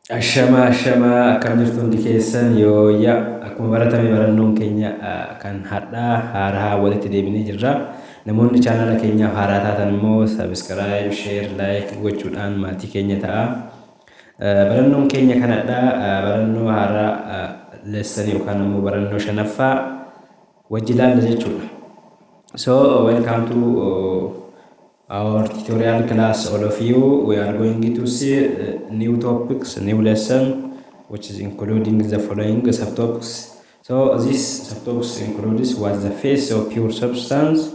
Ashamaa, ashamaa, akkam jirtu hundi keessan? Yooyyaa, akkuma baratame barannoon keenya kan har'aa haaraa walitti deebinee jirra. Namoonni chaanala keenyaaf haaraa taatan immoo subscribe, share, like gochuudhaan maatii keenya ta'a. Barannoon keenya kan har'aa barannoo haaraa lesson yookaan immoo barannoo shanaffaa wajji ilaalla jechuudha. So welcome to our tutorial class, all of you. We are going to see new topics, new lesson, which is including the following subtopics. So this subtopics includes what is the phase of pure substance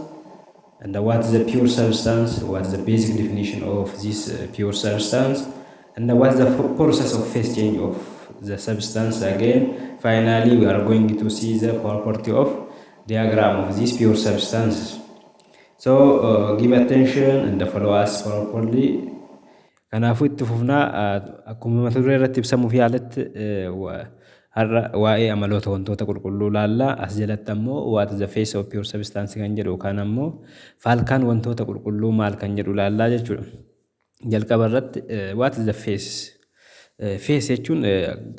and what is the pure substance, what is the basic definition of this pure substance, and what is the process of phase change of the substance. Again, finally, we are going to see the property of diagram of these pure substances. So give attention and follow us properly. Kanaafuu itti fufnaa. Akkuma mata duree irratti ibsamuuf yaaletti, har'a waa'ee amaloota wantoota qulqulluu laallaa. As jalatti ammoo what is the phase of pure substance kan jedhu yookaan ammoo faalkaan wantoota qulqulluu maal kan jedhu laallaa jechuudha. Jalqaba irratti, what is the phase? Phase jechuun,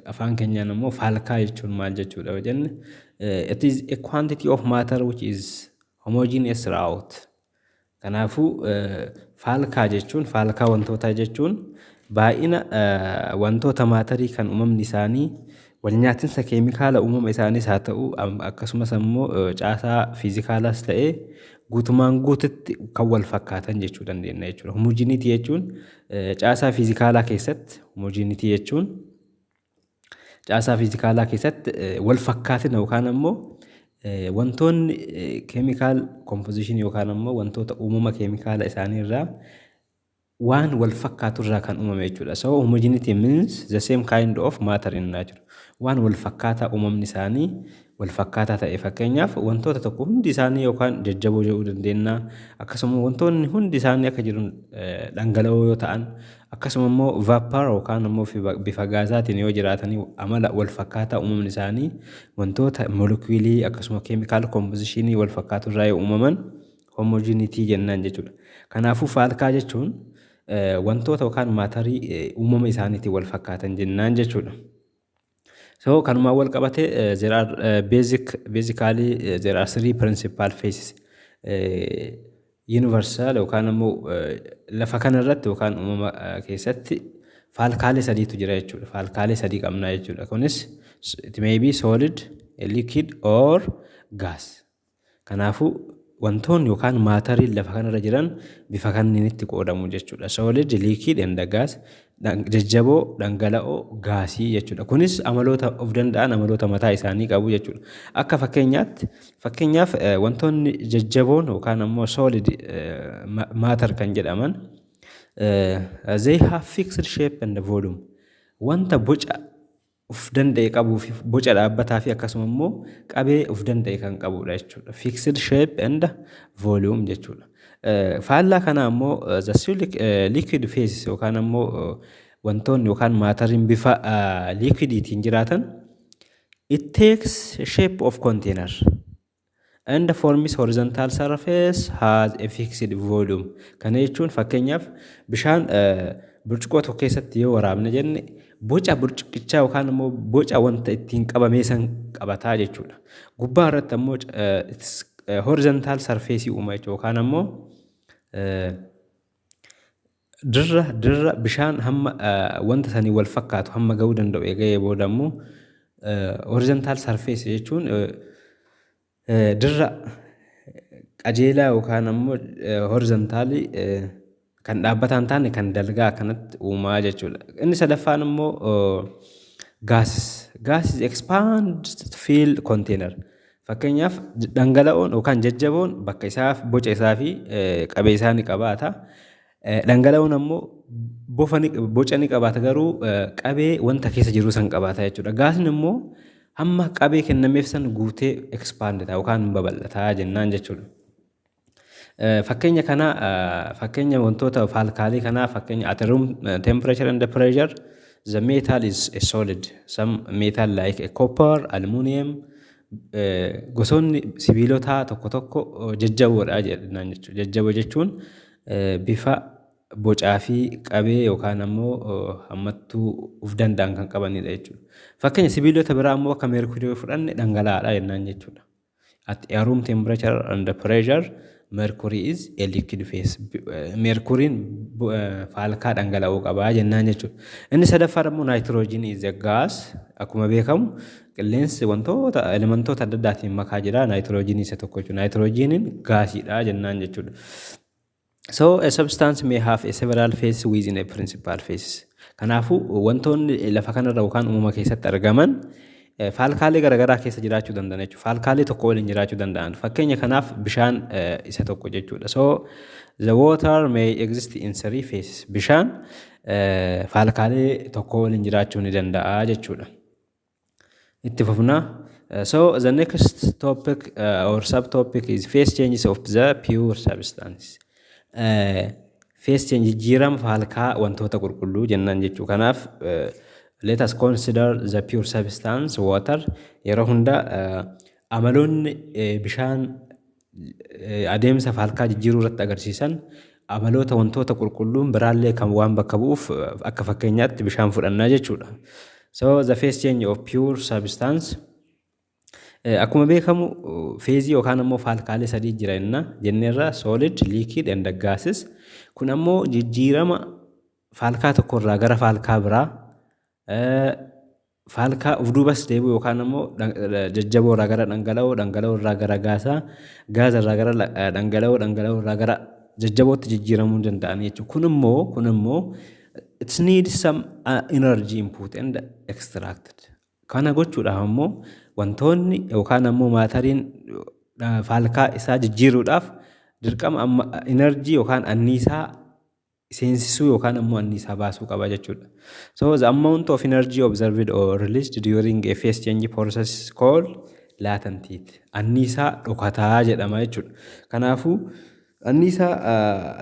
afaan keenyaan ammoo faalkaa jechuun maal jechuudha yoo jenne, it is a quantity of matter which is homogeneous throughout. Kanaafuu faalkaa jechuun, faalkaa wantootaa jechuun, baay'ina wantoota maatarii kan uumamni isaanii wal nyaatinsa keemikaala uumama isaaniis haa ta'u, akkasumas ammoo caasaa fiizikaalaas ta'ee, guutumaan guututti kan wal fakkaatan jechuu dandeenya jechuudha. Homogeneity jechuun caasaa fiizikaalaa keessatti, homogeneity jechuun caasaa fiizikaalaa keessatti wal fakkaatina yookaan ammoo wantoonni chemical composition yookaan ammoo wantoota uumama keemikaala isaanii irraa waan wal fakkaatu irraa kan uumame jechuudha. So homogeneity means the same kind of matter in nature. Waan wal fakkaataa, uumamni isaanii wal fakkaataa ta'e. Fakkeenyaaf, wantoota tokko hundi isaanii yookaan jajjaboo jedhuu dandeenya. Akkasuma wantoonni hundi isaanii akka jiran dhangala'oo yoo ta'an, akkasuma immoo vapor yookaan immoo bifa gaazaatiin yoo jiraatanii, amala wal fakkaataa uumamni isaanii wantoota moolekuulii akkasuma chemical compositionii wal fakkaatu irraa yoo uumaman homogeneity jennaan jechuudha. Kanaafuu faalkaa jechuun wantoota yookaan maatarii uumama isaaniitiin wal fakkaatan jennaan jechuudha. So kanumaan wal qabatee, there are basically there are three principal phases. Universal yookaan immoo lafa kanarratti yookaan uumama keessatti faalkaalee sadiitu jira jechuudha. Faalkaalee sadii qabna jechuudha. Kunis it may be solid, liquid or gas. Kanaafuu wantoonni yookaan maatariin lafa kanarra jiran bifa kanneenitti qoodamu jechuudha. Solid, liquid and gas. Jajjaboo, dhangala'oo, gaasii jechuudha. Kunis amaloota of danda'an, amaloota mataa isaanii qabu jechuudha. Akka fakkeenyaatti, fakkeenyaaf, wantoonni jajjaboon yookaan ammoo solid matter kan jedhaman, they have fixed shape and volume. Wanta boca of danda'e qabuu fi boca dhaabbataa fi akkasuma immoo qabee of danda'e kan qabudha jechuudha. Fixed shape and volume jechuudha. Faallaa kanaa immoo the liquid phases yookaan ammoo wantoonni yookaan maatariin bifa liquidiitiin jiraatan, it takes shape of container and forms horizontal surface, has a fixed volume. Kana jechuun, fakkeenyaaf, bishaan burcuqqoo tokko keessatti yoo waraabne jenne, boca burcuqqichaa yookaan immoo boca wanta ittiin qabamee san qabataa jechuudha. Gubbaa irratti ammoo horizontal surface uuma jechuudha, yookaan ammoo dirra bishaan hamma wanta sanii wal fakkaatu hamma ga'uu danda'u eega'ee booda immoo, horizontal surface jechuun dirra qajeelaa yookaan ammoo horizontaalii kan dhaabbataa hin taane, kan dalgaa akkanatti uumaa jechuudha. Inni sadaffaan immoo gases. Gas is expand to fill container. Fakkeenyaaf, dhangala'oon yookaan jajjaboon bakka isaa, boca isaa fi qabee isaa ni qabaata. Dhangala'oon ammoo boca ni qabaata, garuu qabee wanta keessa jiru san qabaata jechuudha. Gaasni immoo hamma qabee kennameef san guutee expand ta'a yookaan babal'ata jennaan jechuudha. Fakkeenya kana, fakkeenya wantoota faalkaalee kanaa, fakkeenya, at room temperature and pressure the metal is a solid. Some metal like a copper, aluminum, gosoonni sibiilotaa tokko tokko jajjaboodha jennaan jechuudha. Jajjaboo jechuun bifa Bocaa fi qabee yookaan ammoo hammattuu of danda'an kan qabanidha jechuudha. Fakkeenya sibiilota biraa ammoo akka meerkurii yoo fudhanne dhangala'aadha jennaan jechuudha. At a room temperature and pressure, mercury is a liquid phase. Meerkuriin faalkaa dhangala'oo qabaa jennaan jechuudha. Inni sadaffaan immoo nitrogen is a gas. Akkuma beekamu qilleensi wantoota elementoota adda addaatiin makaa jira. Naayitiroojiinii isa tokko jechuudha. Naayitiroojiiniin gaasiidha jennaan jechuudha. So a substance may have a several phases within a principal phases. Kanaafuu wantoonni lafa kanarra yookaan uumama keessatti argaman faalkaalee garaagaraa keessa jiraachuu danda'an jechuudha. Faalkaalee tokko waliin jiraachuu danda'an. Fakkeenya kanaaf bishaan isa tokko jechuudha. So the water may exist in three phases. Bishaan faalkaalee tokko waliin jiraachuu ni danda'a jechuudha. Itti fufna. So the next topic or subtopic is phase changes of the pure substance. Phase change, jijjiirama faalkaa wantoota qulqulluu jennaan jechuu. Kanaaf let us consider the pure substance water. Yeroo hunda amaloonni bishaan adeemsa faalkaa jijjiiruu irratti agarsiisan amaloota wantoota qulqulluun biraallee kan waan bakka bu'uuf akka fakkeenyaatti bishaan fudhannaa jechuudha. So the phase change of pure substance, akkuma beekamu feezii yookaan ammoo faalkaalee sadii jira jenna jenneerra: solid, liquid and gases. Kun ammoo jijjiirama faalkaa tokkorraa gara faalkaa biraa, faalkaa of duubas deebi'u yookaan ammoo jajjaboo irraa gara dhangala'oo, dhangala'oo irraa gara gaasaa, gaasa irraa gara dhangala'oo, dhangala'oo irraa gara jajjabootti jijjiiramuu danda'an jechuudha. Kun immoo it needs some energy input and extracted. Kana gochuudhaaf ammoo wantoonni yookaan ammoo maateriin faalkaa isaa jijjiiruudhaaf dirqama amma energy yookaan anniisaa seensisuu yookaan ammoo anniisaa baasuu qaba jechuudha. So the amount of energy observed or released during a phase change process is called latent heat. Anniisaa dhokataa jedhama jechuudha. Kanaafuu anniisaa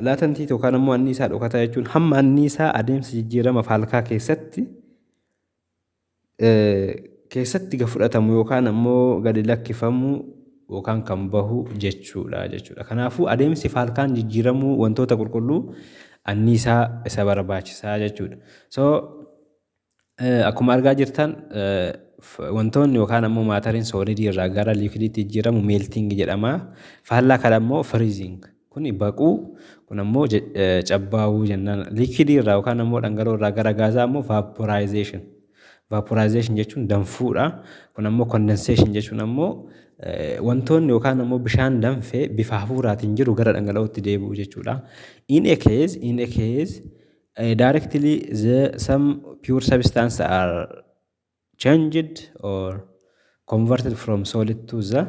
latent heat yookaan ammoo anniisaa dhokataa jechuun hamma anniisaa adeemsa jijjiirama faalkaa keessatti fudhatamu yookaan ammoo gadi lakkifamu yookaan kan bahu jechuudha. Kanaafuu adeemsi faalkaan jijjiiramuu wantoota qulqulluu anniisaa isa barbaachisaa jechuudha. So akkuma argaa jirtan wantoonni yookaan ammoo maateriin soolidii irraa gara liikwidiitti jijjiiramu melting jedhama. Faallaa kana ammoo freezing. Kuni baquu, kun ammoo cabbaa'uu jennaan. Liikidii irraa yookaan ammoo dhangala'oo irraa gara gaazaa ammoo vaporization. Vaporization jechuun danfuudha. Kun ammoo condensation jechuun ammoo wantoonni yookaan ammoo bishaan danfee bifa hafuuraatiin jiru gara dhangala'ootti deebi'u jechuudha. In a case directly the some pure substance are changed or converted from solid to the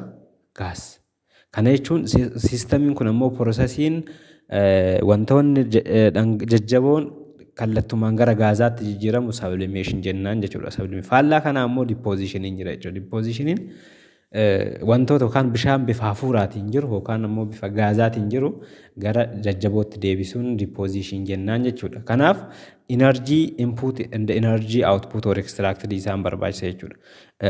gas. Kana jechuun siistamiin kun ammoo processiin wantoonni jajjaboon kallattumaan gara gaazaatti jijjiiramu sublimation jennaan jechuudha. Faallaa kanaa ammoo depositioniin jira jechuudha. Depositioniin wantoota yookaan bishaan bifa hafuuraatiin jiru yookaan ammoo bifa gaazaatiin jiru gara jajjabootti deebisuun deposition jennaan jechuudha. Kanaaf energy input and energy output or extracted isaan barbaachisa jechuudha.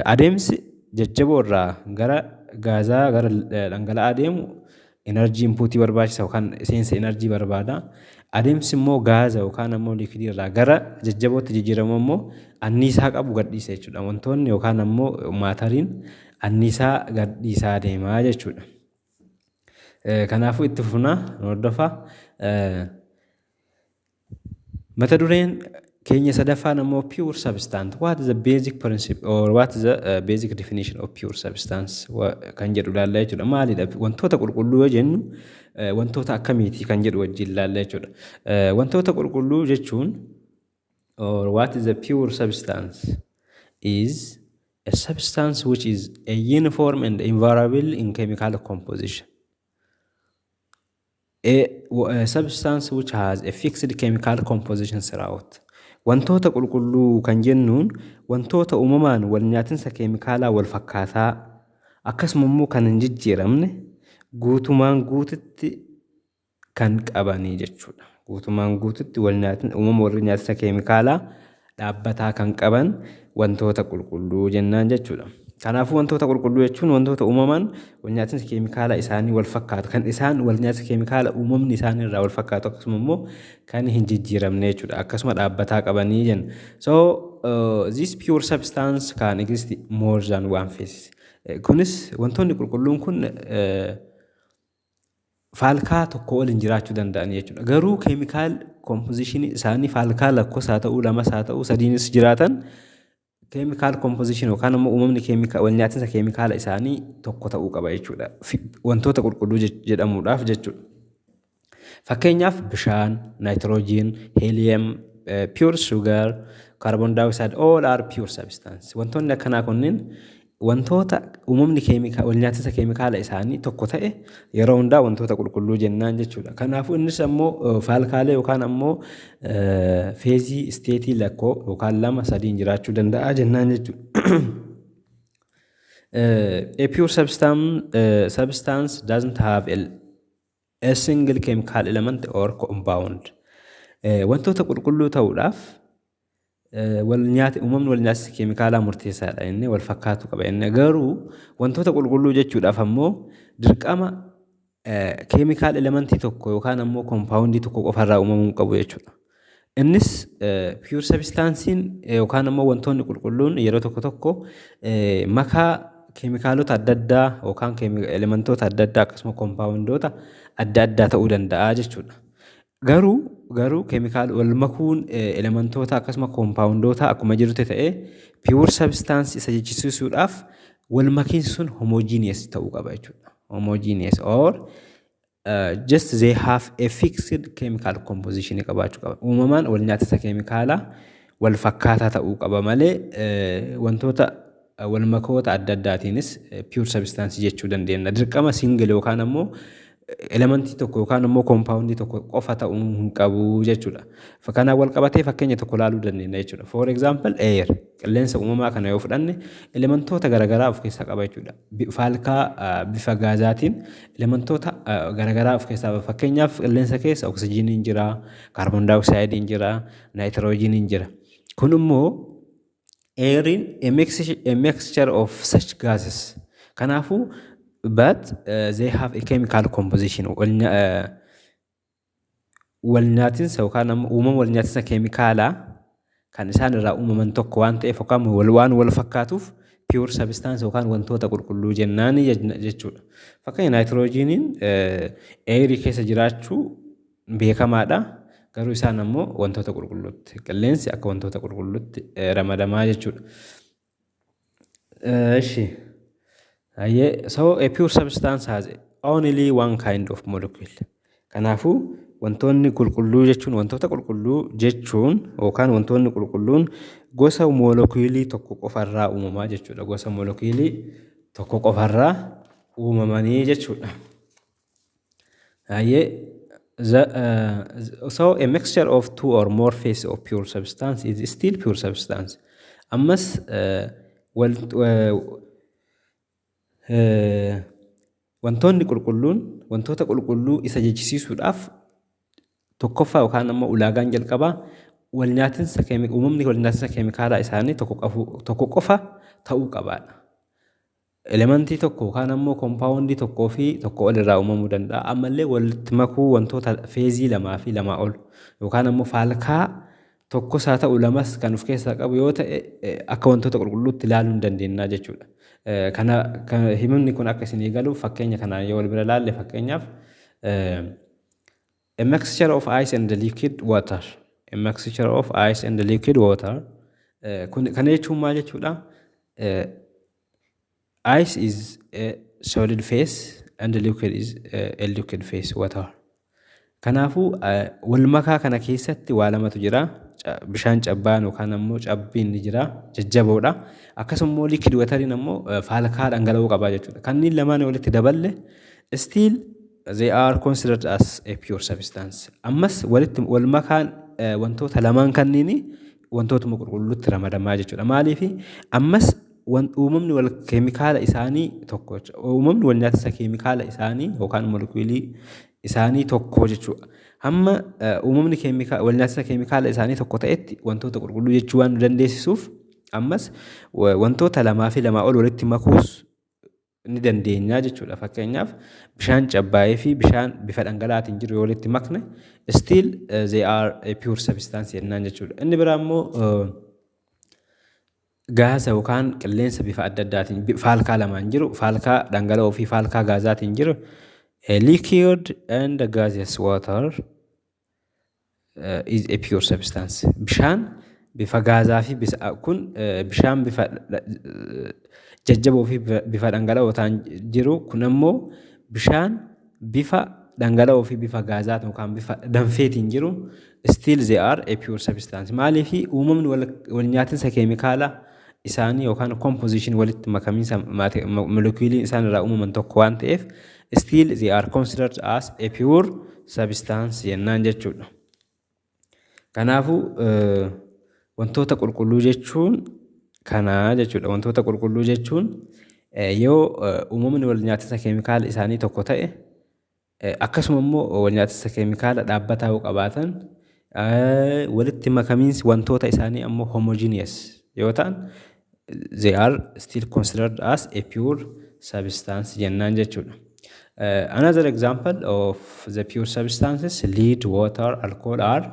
Adeemsi jajjaboo irraa gara gaazaa, gara dhangala'aa deemu energy inputii barbaachisa yookaan seensa energy barbaada. Adeemsi immoo gaaza yookaan ammoo liikidii irraa gara jajjabootti jijjiiramu immoo anniisaa qabu gadhiisa jechuudha. Wantoonni yookaan ammoo maatariin anniisaa gadhiisaa deemaa jechuudha. Kanaafuu itti fufnaa, hordofaa. Mata dureen keenya sadaffaan ammoo pure substance. What is the basic principle or what is the basic definition of pure substance kan jedhu ilaalla jechuudha. Maalidha? Wantoota qulqulluu yoo jennu wantoota akkamiiti kan jedhu wajjin ilaalla jechuudha. Wantoota qulqulluu jechuun or what is a pure substance is a substance which is a uniform and invariable in chemical composition. A substance which has a fixed chemical composition throughout. Wantoota qulqulluu kan jennuun wantoota uumamaan wal nyaatinsa keemikaalaa wal fakkaataa akkasuma immoo kan hin jijjiiramne guutumaan guututti kan qabanii jechuudha. Guutumaan guututti wal nyaatin uumama wal nyaatinsa keemikaalaa dhaabbataa kan qaban wantoota qulqulluu jennaan jechuudha. Kanaafuu wantoota qulqulluu jechuun wantoota uumamaan walnyaatinsa keemikaala isaanii wal fakkaatu, kan isaan walnyaatinsa keemikaala uumamni isaanii irraa wal fakkaatu, akkasuma immoo kan hin jijjiiramne jechuudha. Akkasuma dhaabbataa qabanii jenna. So this pure substance can exist more than one phase. Kunis wantoonni qulqulluun kun faalkaa tokko waliin jiraachuu danda'an jechuudha. Garuu chemical compositionii isaanii faalkaa lakkos haa ta'uu, lamas haa ta'uu, sadiinis jiraatan, chemical composition yookaan immoo uumamni wal nyaatinsa keemikaala isaanii tokko ta'uu qaba jechuudha. Wantoota qulqulluu jedhamuudhaaf jechuudha. Fakkeenyaaf bishaan, nitrogen, helium, pure sugar, carbon dioxide, all are pure substance. Wantoonni akkanaa kunneen wantoota uumamni wal nyaatinsa keemikaala isaanii tokko ta'e yeroo hundaa wantoota qulqulluu jennaan jechuudha. Kanaafuu innis ammoo faalkaalee yookaan ammoo phase stateii lakkoo yookaan lama sadiin jiraachuu danda'a jennaan jechuudha. A pure substance doesn't have a single chemical element or compound. Wantoota qulqulluu ta'uudhaaf wal nyaate uumamni wal nyaatisa keemikaalaa murteessaadha, inni wal fakkaatu qaba inni. Garuu wantoota qulqulluu jechuudhaaf ammoo dirqama chemical elementii tokko yookaan ammoo compoundii tokko qofarraa uumamuu hin qabu jechuudha. Innis pure substanceiin yookaan ammoo wantoonni qulqulluun yeroo tokko tokko makaa keemikaalota adda addaa yookaan elementoota adda addaa akkasuma compoundoota adda addaa ta'uu danda'a jechuudha. Garuu chemical wal makuun elementoota akkasuma compoundoota akkuma jirutti ta'ee, pure substance isa jechisiisuudhaaf wal makiin sun homogeneous ta'uu qaba jechuudha. Homogeneous or just they have a fixed chemical composition qabaachuu qaba. Uumamaan wal nyaatisa keemikaalaa wal fakkaataa ta'uu qaba malee wantoota wal makoota adda addaatiinis pure substance jechuu dandeenya. Dirqama single yookaan ammoo elementii tokko yookaan ammoo compoundii tokko qofa ta'uu hin qabu jechuudha. Kanaan wal qabatee fakkeenya tokko ilaaluu dandeenya jechuudha. For example, air, qilleensa uumamaa kana yoo fudhanne, elementoota garaagaraa of keessaa qaba jechuudha. Faalkaa bifa gaazaatiin elementoota garaagaraa of keessaa qaba. Fakkeenyaaf qilleensa keessa oksijiiniin jira, carbon dioxideiin jira, nitrogeniin jira. Kun immoo airiin a mixture of such gases. Kanaafuu but they have a chemical composition, wal nyaatinsa yookaan ammoo uumama wal nyaatinsa keemikaalaa kan isaan irraa uumaman tokko waan ta'eef yookaan waan wal fakkaatuuf pure substance yookaan wantoota qulqulluu jennaan jechuudha. Fakkeenya nitrogeniin airii keessa jiraachuu beekamaadha. Garuu isaan ammoo wantoota qulqulluutti, qilleensi akka wantoota qulqulluutti ramadamaa jechuudha. Ishi. Hayyee, so a pure substance has only one kind of molecule. Kanaafuu wantoonni qulqulluu jechuun, wantoota qulqulluu jechuun yookaan wantoonni qulqulluun gosa moolekuulii tokko qofarraa uumamaa jechuudha. Gosa moolekuulii tokko qofarraa uumamanii jechuudha. Hayyee, so a mixture of two or more phases of pure substance is still pure substance. Ammas wal wantoonni qulqulluun wantoota qulqulluu isa jechisiisuudhaaf tokkoffaa yookaan ammoo ulaagaan jalqabaa wal nyaatinsa, uumamni wal nyaatinsa keemikaalaa isaanii tokko qofa ta'uu qabaadha. Elementii tokko yookaan ammoo compoundii tokkoo fi tokko ol irraa uumamuu danda'a. Ammallee walitti makuu wantoota phaseii lamaa fi lamaa ol yookaan ammoo faalkaa tokkos haa ta'u lamas kan of keessaa qabu yoo ta'e, akka wantoota qulqulluutti ilaaluu hin dandeenya jechuudha. Kana himni kun akka isinii galuuf fakkeenya kanaan yoo wal bira ilaalle, fakkeenyaaf a mixture of ice and liquid water. A mixture of ice and liquid water. Kun kana jechuun maal jechuudha? Ice is a solid phase and liquid is a liquid phase, water. Kanaafuu wal makaa kana keessatti waa lamatu jira. Bishaan cabbaan yookaan ammoo cabbiin ni jira, jajjaboodha. Akkasuma immoo liquid wateriin ammoo faalkaa dhangala'oo qaba jechuudha. Kanneen lamaan walitti daballe, still they are considered as a pure substance. Ammas walitti wal makaan wantoota lamaan kanniini wantootuma qulqulluutti ramadamaa jechuudha. Maaliif? Ammas uumamni wal keemikaala isaanii tokko jechuudha. Uumamni wal nyaatisa keemikaala isaanii yookaan molekuulii isaanii tokko jechuudha. Hamma uumamni wal nyaatisa keemikaala isaanii tokko ta'etti wantoota qulqulluu jechuu waan nu dandeessisuuf Ammas wantoota lamaa fi lamaa ol walitti makuus ni dandeenya jechuudha. Fakkeenyaaf, bishaan cabbaa'ee fi bishaan bifa dhangala'aatiin jiru yoo walitti makne, still they are a pure substance jennaan jechuudha. Inni biraa immoo gaasa yookaan qilleensa bifa adda addaatiin faalkaa lamaan jiru, faalkaa dhangala'oo fi faalkaa gaazaatiin jiru, liquid and gaseous water is a pure substance. Bishaan bifa gaazaa fi kun bishaan bifa jajjaboo fi bifa dhangala'oo ta'an jiru kun ammoo bishaan bifa dhangala'oo fi bifa gaazaa yookaan bifa danfeetiin jiru, still they are a pure substance. Maaliif? Uumamni wal nyaatinsa keemikaala isaanii yookaan composition, walitti makamiinsa molekuuliin isaan irraa uumaman tokko waan ta'eef, still they are considered as a pure substance jennaan jechuudha. Kanaafuu wantoota qulqulluu jechuun kanaa jechuudha. Wantoota qulqulluu jechuun yoo uumamni wal nyaatinsa keemikaala isaanii tokko ta'e, akkasuma immoo wal nyaatinsa keemikaala dhaabbataa yoo qabaatan, walitti makamiinsi wantoota isaanii ammoo homogeneous yoo ta'an, they are still considered as a pure substance jennaan jechuudha. Another example of the pure substances: lead, water, alcohol are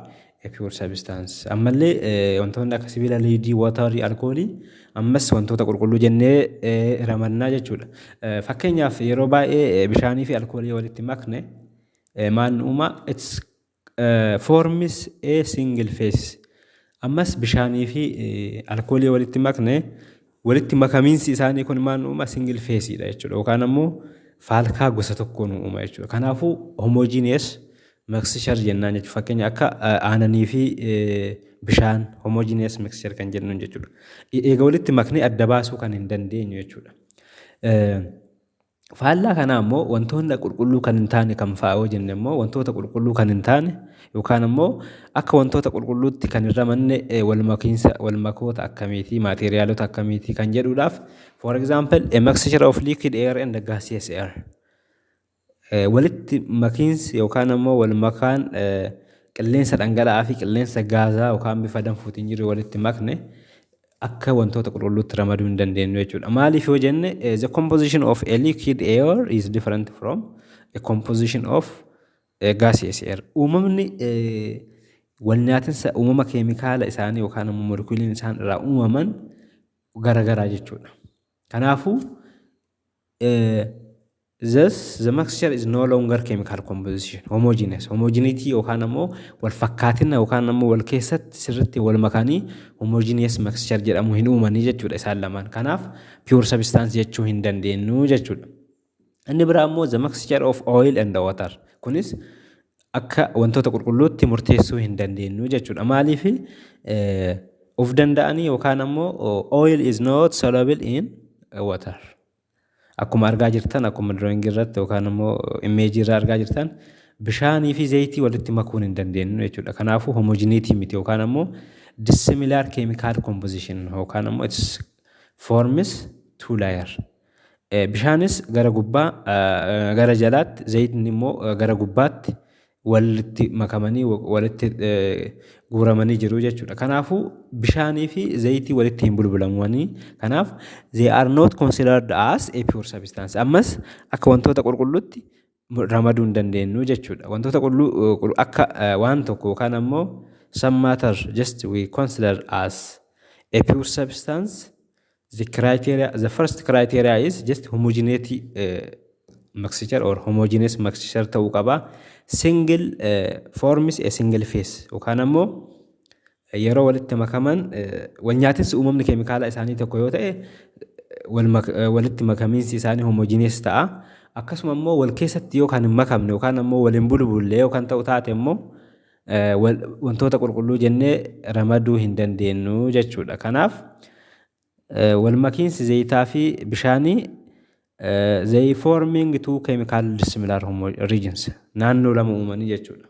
a pure substance. Ammallee wantoonni akka sibiila leadii, waterii, alkoolii ammas wantoota qulqulluu jennee ramannaa jechuudha. Fakkeenyaaf, yeroo baay'ee bishaanii fi alkoolii walitti makne maal nu uuma? It's forms a single phase. Ammas bishaanii fi alkoolii walitti makne, walitti makamiinsi isaanii kun maal nu uuma? Single phase dha jechuudha. Yookaan ammoo faalkaa gosa tokko nu uuma jechuudha. Kanaafuu homogeneous mixture jennaan jechuudha. Fakkeenya akka aananii fi bishaan homogeneous mixture kan jennuun jechuudha. Eega walitti maknee adda baasuu kan hin dandeenyu jechuudha. Faallaa kanaa immoo wantoonni qulqulluu kan hin taane kam fa'a yoo jenne immoo, wantoota qulqulluu kan hin taane yookaan immoo akka wantoota qulqulluutti kan hin ramanne wal makiinsa wal makoota akkamiitii, maateeriyaalota akkamiitii kan jedhuudhaaf, for example, a mixture of liquid air and gaseous air. Walitti makiinsi yookaan immoo wal makaan qilleensa dhangala'aa fi qilleensa gaazaa yookaan bifa danfuutiin jiru walitti makne akka wantoota qulqulluutti ramaduu hin dandeenyu jechuudha. Maaliif yoo jenne, the composition of a liquid air is different from a composition of a gaseous air. Uumamni wal nyaatinsa uumama keemikaala isaanii yookaan immoo molekuuliin isaan irraa uumaman garagaraa jechuudha. Kanaafuu thus the mixture is no longer chemical composition homogeneous. Homogeneity yookaan ammoo wal fakkaatina yookaan ammoo wal keessatti sirriitti wal makanii homogeneous mixture jedhamu hin uumanii jechuudha isaan lamaan. Kanaaf pure substance jechuu hin dandeenyu jechuudha. Inni biraa immoo the mixture of oil and water. Kunis akka wantoota qulqulluutti murteessuu hin dandeenyu jechuudha. Maaliif? Of danda'anii yookaan ammoo oil is not soluble in water. Akkuma argaa jirtan, akkuma drawing irratti yookaan immoo imageii irraa argaa jirtan, bishaanii fi zayitii walitti makuun hin dandeenyu jechuudha. Kanaafuu homogeneity miti yookaan ammoo dissimilar chemical composition yookaan ammoo its forms two layer. Bishaanis gara gubbaa gara jalaatti, zayitni immoo gara gubbaatti walitti makamanii walitti guuramanii jiru jechuudha. Kanaafuu bishaanii fi zayitii walitti hin bulbulamanii. Kanaaf they are not considered as a pure substance. Ammas akka wantoota qulqulluutti ramaduu hin dandeenyu jechuudha. Wantoota qulqulluu akka waan tokko yookaan ammoo some matter just we consider as a pure substance, the criteria, the first criteria is just homogeneity mixture or homogeneous mixture ta'uu qaba. Single forms a single phase yookaan ammoo yeroo walitti makaman wal nyaatinsi uumamni keemikaala isaanii tokko yoo ta'e, walitti makamiinsi isaanii homogeneous ta'a. Akkasuma immoo wal keessatti yoo kan hin makamne yookaan ammoo wal hin bulbulle yoo kan ta'u taate immoo, wantoota qulqulluu jennee ramaduu hin dandeenyu jechuudha. Kanaaf wal makiinsi zayitaa fi bishaanii, they forming two chemical dissimilar regions, naannoo lama uumanii jechuudha.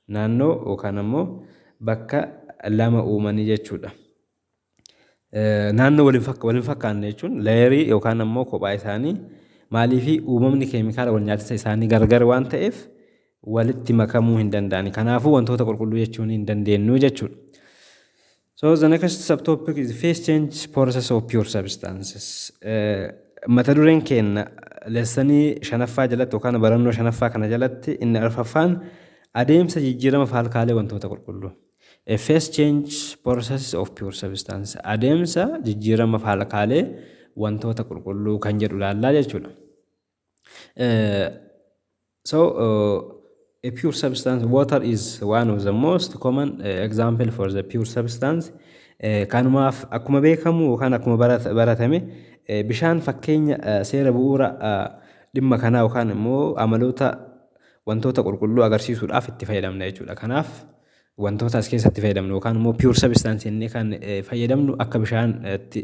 Naannoo yookaan ammoo bakka lama uumanii jechuudha. Naannoo wal hin fakkaanne jechuun layerii yookaan ammoo kophaa isaanii. Maaliifi? Uumamni keemikaala wal nyaatinsa isaanii gargar waan ta'eef walitti makamuu hin danda'ani. Kanaafuu wantoota qulqulluu jechuun hin dandeenyu jechuudha. So the next subtopic is phase change process of pure substances. Mata dureen keenya lessonii shanaffaa jalatti yookaan barannoo shanaffaa kana jalatti inni arfaffaan adeemsa jijjiirama faalkaalee wantoota qulqulluu. A phase change process of pure substance. Adeemsa jijjiirama faalkaalee wantoota qulqulluu kan jedhu ilaallaa jechuudha. So a pure substance, water, is one of the most common example for the pure substance. Kanumaaf akkuma beekamu yookaan akkuma baratame bishaan fakkeenya seera bu'uura dhimma kanaa yookaan immoo amaloota wantoota qulqulluu agarsiisuudhaaf itti fayyadamna jechuudha. Kanaaf wantoota as keessatti fayyadamnu yookaan immoo pure substance jennee kan fayyadamnu akka bishaanitti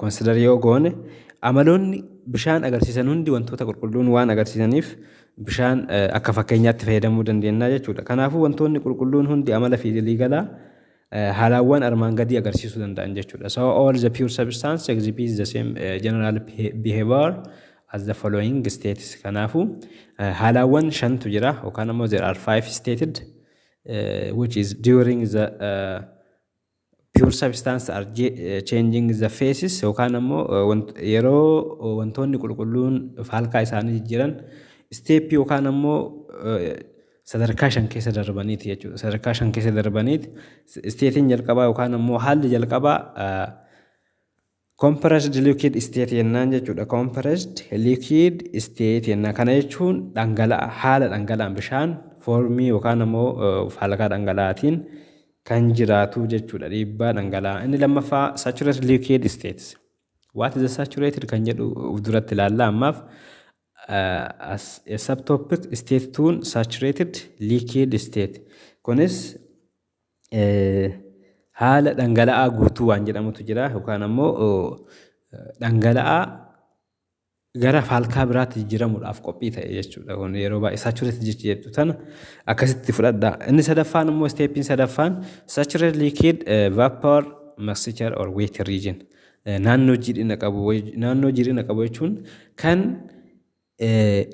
consider yoo goone, amaloonni bishaan agarsiisan hundi wantoota qulqulluun waan agarsiisaniif bishaan akka fakkeenyaatti fayyadamuu dandeenya jechuudha. Kanaafuu wantoonni qulqulluun hundi amala fiizikalaa haalawwan armaan gadii agarsiisuu danda'an jechuudha. So all the pure substance exhibits the same general behavior as the following states. Kanaafuu haalawwan shantu jira yookaan immoo there are five stated which is during the pure substance are changing the phases, yookaan ammoo yeroo wantoonni qulqulluun faalkaa isaanii jijjiiran stepii yookaan ammoo sadarkaa shan keessa darbaniiti jechuudha. Sadarkaa shan keessa darbaniiti. Stateiin jalqabaa yookaan ammoo haalli jalqabaa compressed liquid state jennaan jechuudha. Compressed liquid state jennaan. Kana jechuun dhangala'aa, haala dhangala'aan bishaan formii yookaan ammoo faalkaa dhangala'aatiin kan jiraatu jechuudha, dhiibbaa dhangala'aa. Inni lammaffaa saturated liquid states. What is the saturated kan jedhu of duratti ilaalla. Ammaaf as a subtopic, state two, saturated liquid state. Kunis haala dhangala'aa guutuu waan jedhamutu jira yookaan ammoo dhangala'aa gara faalkaa biraatti jijjiiramuudhaaf qophii ta'e jechuudha. Kun yeroo baay'ee saturated jechi jettu tana akkasitti fudhadha. Inni sadaffaan immoo, stepiin sadaffaan, saturated liquid vapor mixture or wet region. Naannoo jiidhina qabu. Naannoo jiidhina qabu jechuun kan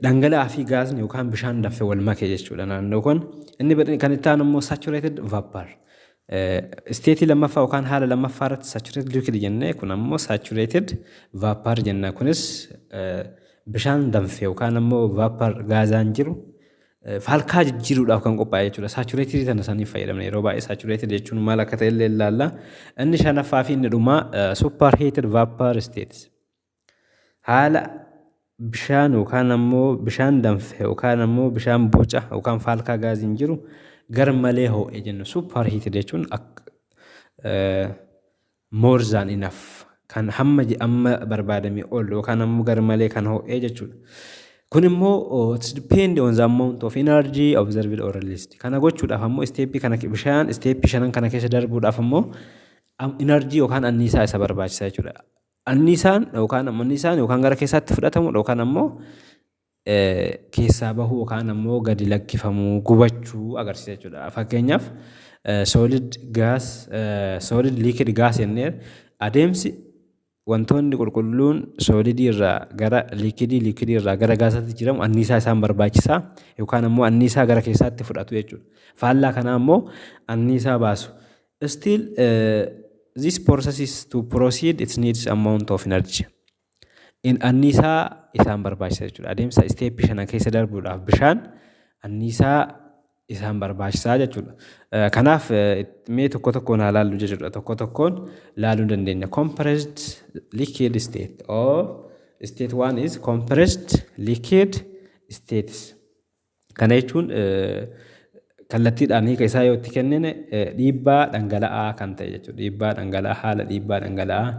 dhangala'aa fi gaasni yookaan bishaan danfee wal make jechuudha naannoo kun. Inni kan itti aanu immoo saturated vapor. Stateii lammaffaa yookaan haala lammaffaa irratti saturated liquid jennee, kun ammoo saturated vapor jenna. Kunis bishaan danfee yookaan ammoo vapor gaazaan jiru faalkaa jijjiiruudhaaf kan qophaa'e jechuudha. Saturated tana saniif fayyadamna yeroo baay'ee. Saturated jechuun maal akka ta'e illee ilaalla. Inni shanaffaa fi inni dhumaa superheated vapor states. Haala bishaan yookaan ammoo bishaan danfe yookaan ammoo bishaan boca yookaan faalkaa gaaziin jiru gar malee ho'e jennu. Superheated jechuun more than enough, kan hamma amma barbaadame ol yookaan ammoo gar malee kan ho'e jechuudha. Kun immoo it's depend on the amount of energy absorbed or released. Kana gochuudhaaf ammoo stepii kana, bishaan stepii shanan kana keessa darbuudhaaf ammoo energy yookaan anniisaa isa barbaachisa jechuudha. Anniisaan yookaan anniisaan yookaan gara keessaatti fudhatamudha yookaan ammoo keessaa bahuu yookaan ammoo gadi lakkifamuu, gubachuu agarsiisa jechuudha. Fakkeenyaaf solid gas, solid liquid gas jennee, adeemsi wantoonni qulqulluun solidii irraa gara liquidii, liquidii irraa gara gaasaatti jijjiiramu anniisaa isaan barbaachisaa yookaan ammoo anniisaa gara keessaatti fudhatu jechuudha. Faallaa kanaa immoo anniisaa baasu. Still this process is to proceed, it needs amount of energy. In anniisaa isaan barbaachisa jechuudha. Adeemsa stepii shana keessa darbuudhaaf bishaan anniisaa isaan barbaachisaa jechuudha. Kanaaf mee tokko tokkoon haa laallu jechuudha. Tokko tokkoon laaluu dandeenya. Compressed liquid state or state one is compressed liquid states. Kana jechuun kallattiidhaan hiika isaa yoo itti kennine dhiibbaa dhangala'aa kan ta'e jechuudha. Dhiibbaa dhangala'aa, haala dhiibbaa dhangala'aa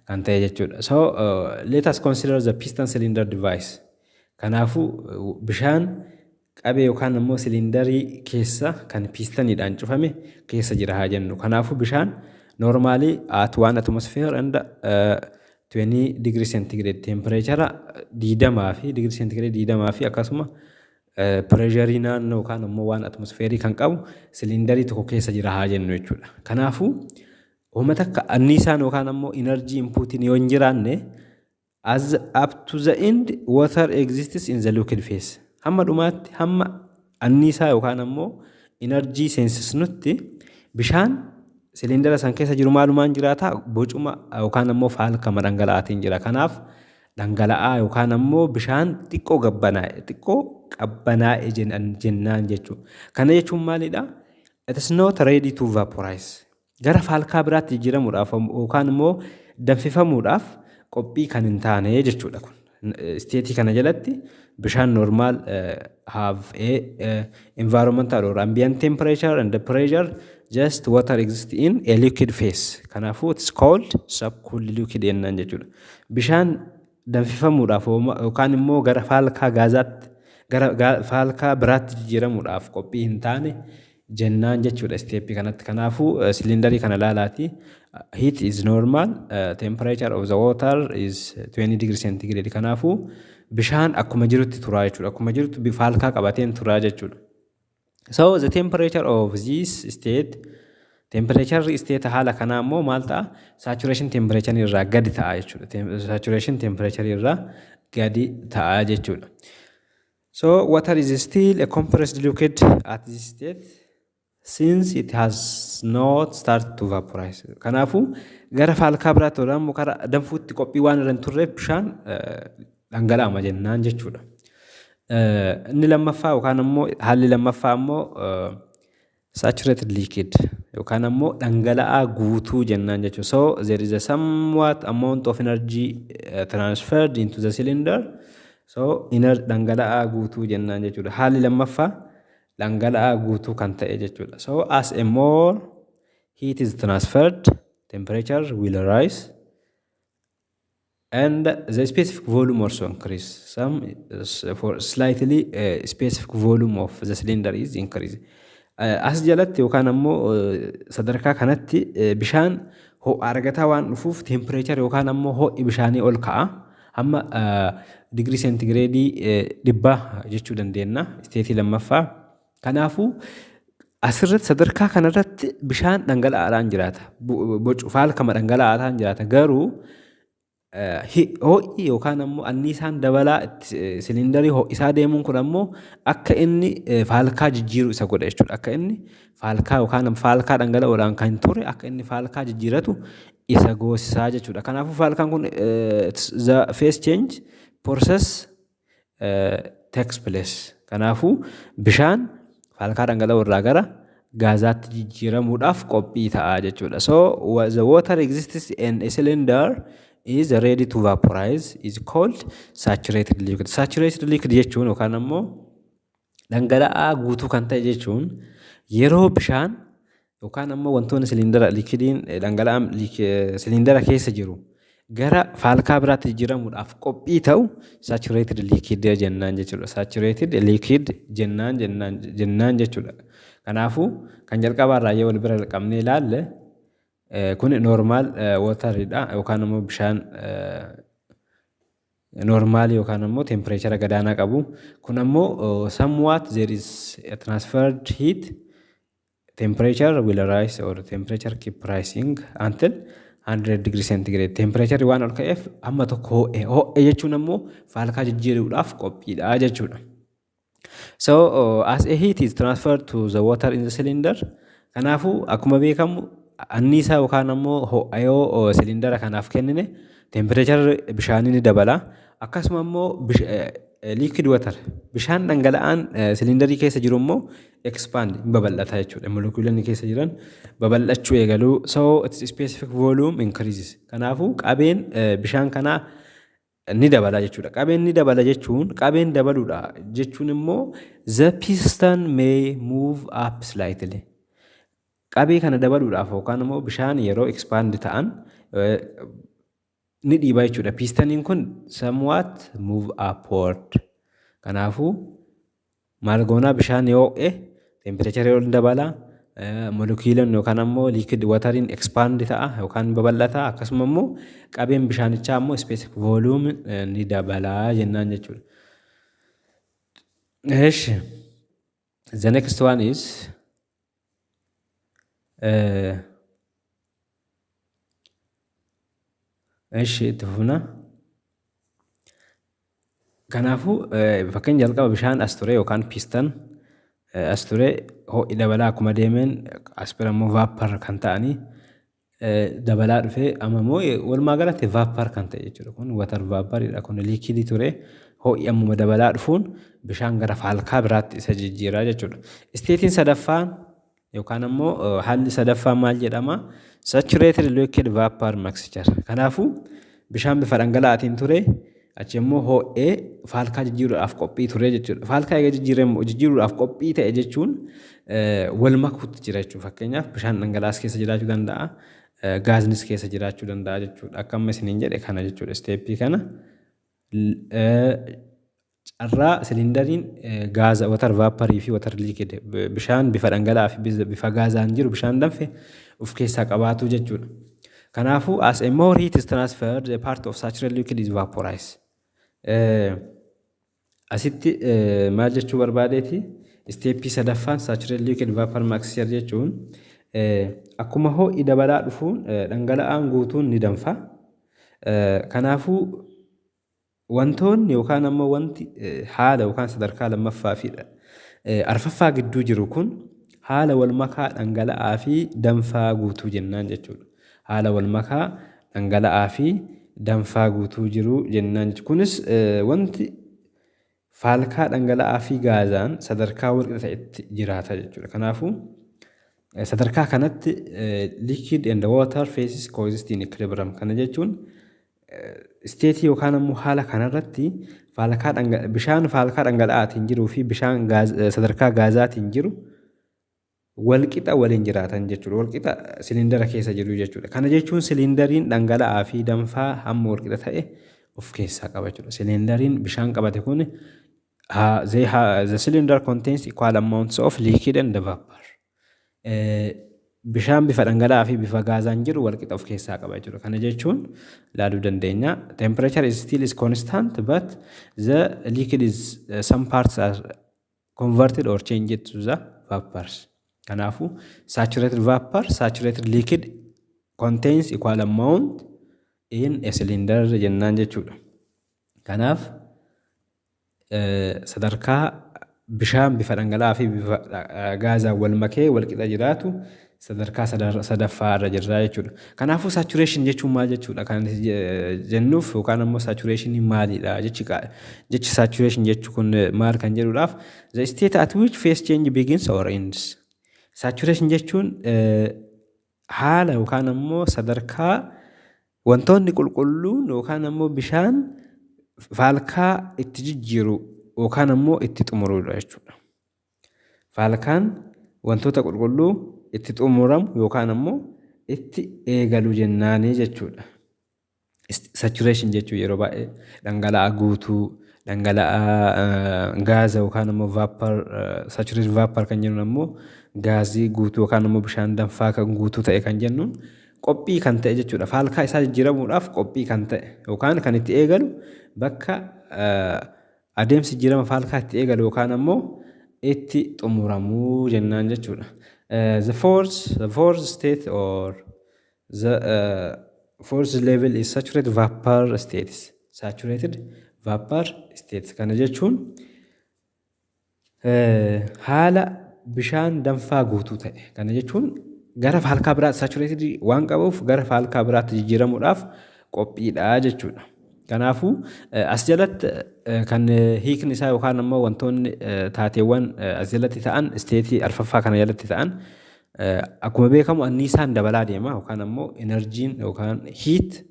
kan ta'e jechuudha. So let us consider the piston cylinder device. Kanaafuu bishaan qabee yookaan immoo silindarii keessa kan pistoniidhaan cufame keessa jira haa jennu. Kanaafuu bishaan normally at 1 atmosphere and 20 degree centigrade, temperature 20 fi degree centigrade 20 fi akkasuma pressureii naannoo yookaan immoo 1 atmosphereii kan qabu silindarii tokko keessa jira haa jennu jechuudha. Kanaafuu uummata akka anniisaan yookaan ammoo energy inputiin yoo hin jiraanne, as up to the end water exists in the liquid phase. Hamma dhumaatti, hamma anniisaa yookaan ammoo energy seensisnutti bishaan siliindara san keessa jiru maalumaan jiraata? Bocuma yookaan ammoo faalkama dhangala'aatiin jira. Kanaaf dhangala'aa yookaan ammoo bishaan xiqqoo gabbanaa'e, xiqqoo qabbanaa'e jennaan jechuudha. Kana jechuun maalidha? It is not ready to vaporize. Gara faalkaa biraatti jijjiiramuudhaaf yookaan immoo danfifamuudhaaf qophii kan hin taane jechuudha kun. State kana jalatti bishaan normal have a environmental or ambient temperature and the pressure, just water exists in a liquid phase. Kanaafuu it's called subcooled liquid jennaan jechuudha. Bishaan danfifamuudhaaf yookaan immoo gara faalkaa gaazaatti, gara faalkaa biraatti jijjiiramuudhaaf qophii hin taane jennaan jechuudha step kanatti. Kanaafuu siliindarii kana ilaalaati. Heat is normal, temperature of the water is 20 degree centigrade. Kanaafuu bishaan akkuma jirutti turaa jechuudha. Akkuma jirutti faalkaa qabateen turaa jechuudha. So the temperature of this state, temperature state haala kanaa immoo maal ta'a? Saturation temperature irraa gadi ta'a jechuudha. Saturation temperature irraa gadi ta'a jechuudha. So water is still a compressed liquid at this state since it has not started to vaporize. Kanaafuu gara faalkaa biraatti yookaan immoo karaa danfuutti qophii waan irra hin turreef bishaan dhangala'ama jennaan jechuudha. Inni lammaffaa yookaan immoo haalli lammaffaa immoo saturated liquid yookaan ammoo dhangala'aa guutuu jennaan jechuudha. So there is a somewhat amount of energy transferred into the cylinder. So dhangala'aa guutuu jennaan jechuudha. Haalli lammaffaa dhangala'aa guutuu kan ta'e jechuudha. So as a more heat is transferred, temperature will rise and the specific volume also increase. Some for slightly specific volume of the cylinder is increase. As jalatti yookaan ammoo sadarkaa kanatti bishaan ho'a argataa waan dhufuuf temperature yookaan ammoo ho'i bishaanii ol ka'a. Hamma digirii seentigireedii 100 jechuu dandeenya state lammaffaa. Kanaafuu asirratti sadarkaa kanarratti bishaan dhangala'aadhaan jiraata. Bocu faalkama dhangala'aadhaan jiraata. Garuu ho'i yookaan ammoo anniisaan dabalaa siliindarii ho'isaa deemuun kun ammoo akka inni faalkaa jijjiiru isa godha jechuudha. Akka inni faalkaa yookaan faalkaa dhangala'oodhaan kan ture akka inni faalkaa jijjiiratu isa goosisaa jechuudha. Kanaafuu faalkaan kun the phase change process takes place. Kanaafuu bishaan faalkaa dhangala'oo irraa gara gaazaatti jijjiiramuudhaaf qophii ta'a jechuudha. So the water exists in a cylinder is ready to vaporize is called saturated liquid. Saturated liquid jechuun yookaan ammoo dhangala'aa guutuu kan ta'e jechuun yeroo bishaan yookaan ammoo wantoonni siliindara liquidiin dhangala'aan siliindara keessa jiru gara faalkaa biraatti jijjiiramuudhaaf qophii ta'u saturated liquid jennaan jechuudha. Saturated liquid jennaan jechuudha. Kanaafuu kan jalqabaa irraa yoo wal bira qabnee ilaalle, kun normal wateridha yookaan immoo bishaan normal yookaan immoo temperature gadaanaa qabu. Kun ammoo somewhat there is a transferred heat, temperature will rise or temperature keep rising until 100 degree centigrade. Temperature waan ol ka'eef amma tokko ho'e. Ho'e jechuun ammoo faalkaa jijjiiruudhaaf qophiidha jechuudha. So as a heat is transferred to the water in the cylinder, kanaafuu akkuma beekamu anniisaa yookaan ammoo ho'a yoo siliindara kanaaf kennine temperature bishaanii ni dabala. Akkasuma immoo liquid water, bishaan dhangala'aan siliindarii keessa jiru immoo expand, hin babal'ata jechuudha. Molekuulonni keessa jiran babal'achuu eegalu. So its specific volume increases. Kanaafuu qabeen bishaan kanaa ni dabala jechuudha. Qabeen ni dabala jechuun, qabeen dabaluudha jechuun immoo the piston may move up slightly. Qabee kana dabaluudhaaf yookaan immoo bishaan yeroo expand ta'an ni dhiiba jechuudha. Pistoniin kun somewhat move upward. Kanaafuu maal goonaa? Bishaan yoo ho'e temperature ol dabala. Molekuuloonni yookaan ammoo liquid wateriin expand ta'a yookaan babal'ata, akkasuma immoo qabeen bishaanichaa immoo specific volume ni dabala jennaan jechuudha. Eeshi, the next one is eeshi, itti fufna. Kanaafuu fakkeenya jalqaba bishaan as ture yookaan piston As ture, ho'i dabalaa akkuma deemeen as bira immoo vapor kan ta'anii dabalaa dhufee amma immoo walumaa galatti vapor kan ta'e jechuudha. Kun water vaporidha. Kun liquidii ture. Ho'i ammuma dabalaa dhufuun bishaan gara faalkaa biraatti isa jijjiiraa jechuudha. Stateiin sadaffaan yookaan ammoo haalli sadaffaan maal jedhama? Saturated liquid vapor mixture. Kanaafuu bishaan bifa dhangala'aatiin ture, achi immoo ho'ee faalkaa jijjiiruudhaaf qophii ture jechuudha. Faalkaa egaa jijjiiruudhaaf qophii ta'e jechuun wal makuutti jira jechuudha. Fakkeenyaaf, bishaan dhangala'aas keessa jiraachuu danda'a. Gaaznis keessa jiraachuu danda'a jechuudha. Akka amma isiniin jedhe kana jechuudha. Stepii kana carraa siliindariin gaaza water vaporii fi water liquid, bishaan bifa dhangala'aa fi bifa gaazaan jiru, bishaan danfe of keessaa qabaatu jechuudha. Kanaafuu, as a more heat is transferred, the part of saturated liquid is vaporized. Asitti maal jechuu barbaadeeti? Stepii sadaffaan saturated liquid vapor mixture jechuun akkuma ho'i dabalaa dhufuun dhangala'aan guutuun ni danfa. Kanaafuu wantoonni yookaan ammoo wanti haala yookaan sadarkaa lammaffaa fi arfaffaa gidduu jiru kun haala wal makaa dhangala'aa fi danfaa guutuu jennaan jechuudha. Haala wal makaa dhangala'aa fi danfaa guutuu jiru jennaan jechuudha. Kunis wanti faalkaa dhangala'aa fi gaazaan sadarkaa walqixa ta'etti jiraata jechuudha. Kanaafuu sadarkaa kanatti liquid and water phases coexist in equilibrium. Kana jechuun stateii yookaan ammoo haala kanarratti faalkaa bishaan faalkaa dhangala'aatiin jiruu fi bishaan sadarkaa gaazaatiin jiru walqixa waliin jiraatan jechuudha. Walqixa siliindara keessa jiru jechuudha. Kana jechuun siliindariin dhangala'aa fi danfaa hamma walqixa ta'e of keessaa qaba jechuudha. Siliindariin bishaan qabate kun, the cylinder contains equal amounts of liquid and vapor. Bishaan bifa dhangala'aa fi bifa gaazaan jiru walqixa of keessaa qaba jechuudha. Kana jechuun ilaaluu dandeenya. Temperature is still is constant, but the liquid is some parts are converted or changed to the vapors. Kanaafuu saturated vapor, saturated liquid contains equal amount in a cylinder jennaan jechuudha. Kanaaf sadarkaa bishaan bifa dhangala'aa fi bifa gaazaan wal makee wal qixa jiraatu sadarkaa sadaffaa irra jirra jechuudha. Kanaafuu saturation jechuun maal jechuudha kan jennuuf yookaan ammoo saturation maalidha jechi saturation jechu kun maal kan jedhuudhaaf, the state at which phase change begins or ends. Saturation jechuun haala yookaan ammoo sadarkaa wantoonni qulqulluun yookaan ammoo bishaan faalkaa itti jijjiiru yookaan ammoo itti xumurudha jechuudha. Faalkaan wantoota qulqulluu itti xumuramu yookaan ammoo itti eegalu jennaanii jechuudha. Saturation jechuun yeroo baay'ee dhangala'aa guutuu, dhangala'aa gaaza yookaan ammoo vapor, saturated vapor kan jennuun ammoo gaazii guutuu yookaan ammoo bishaan danfaa kan guutuu ta'e kan jennuun qophii kan ta'e jechuudha. Faalkaa isaa jijjiiramuudhaaf qophii kan ta'e yookaan kan itti eegalu, bakka adeemsi jijjiirama faalkaa itti eegalu yookaan ammoo itti xumuramuu jennaan jechuudha. The fourth state or the fourth level is saturated vapor states. Saturated vapor states kana jechuun haala bishaan danfaa guutuu ta'e. Kana jechuun gara faalkaa biraatti saturated waan qabuuf gara faalkaa biraatti jijjiiramuudhaaf qophiidha jechuudha. Kanaafuu as jalatti kan hiikni isaa yookaan ammoo wantoonni taateewwan as jalatti ta'an, stateii arfaffaa kana jalatti ta'an, akkuma beekamu anniisaan dabalaa deema yookaan ammoo energyiin yookaan heat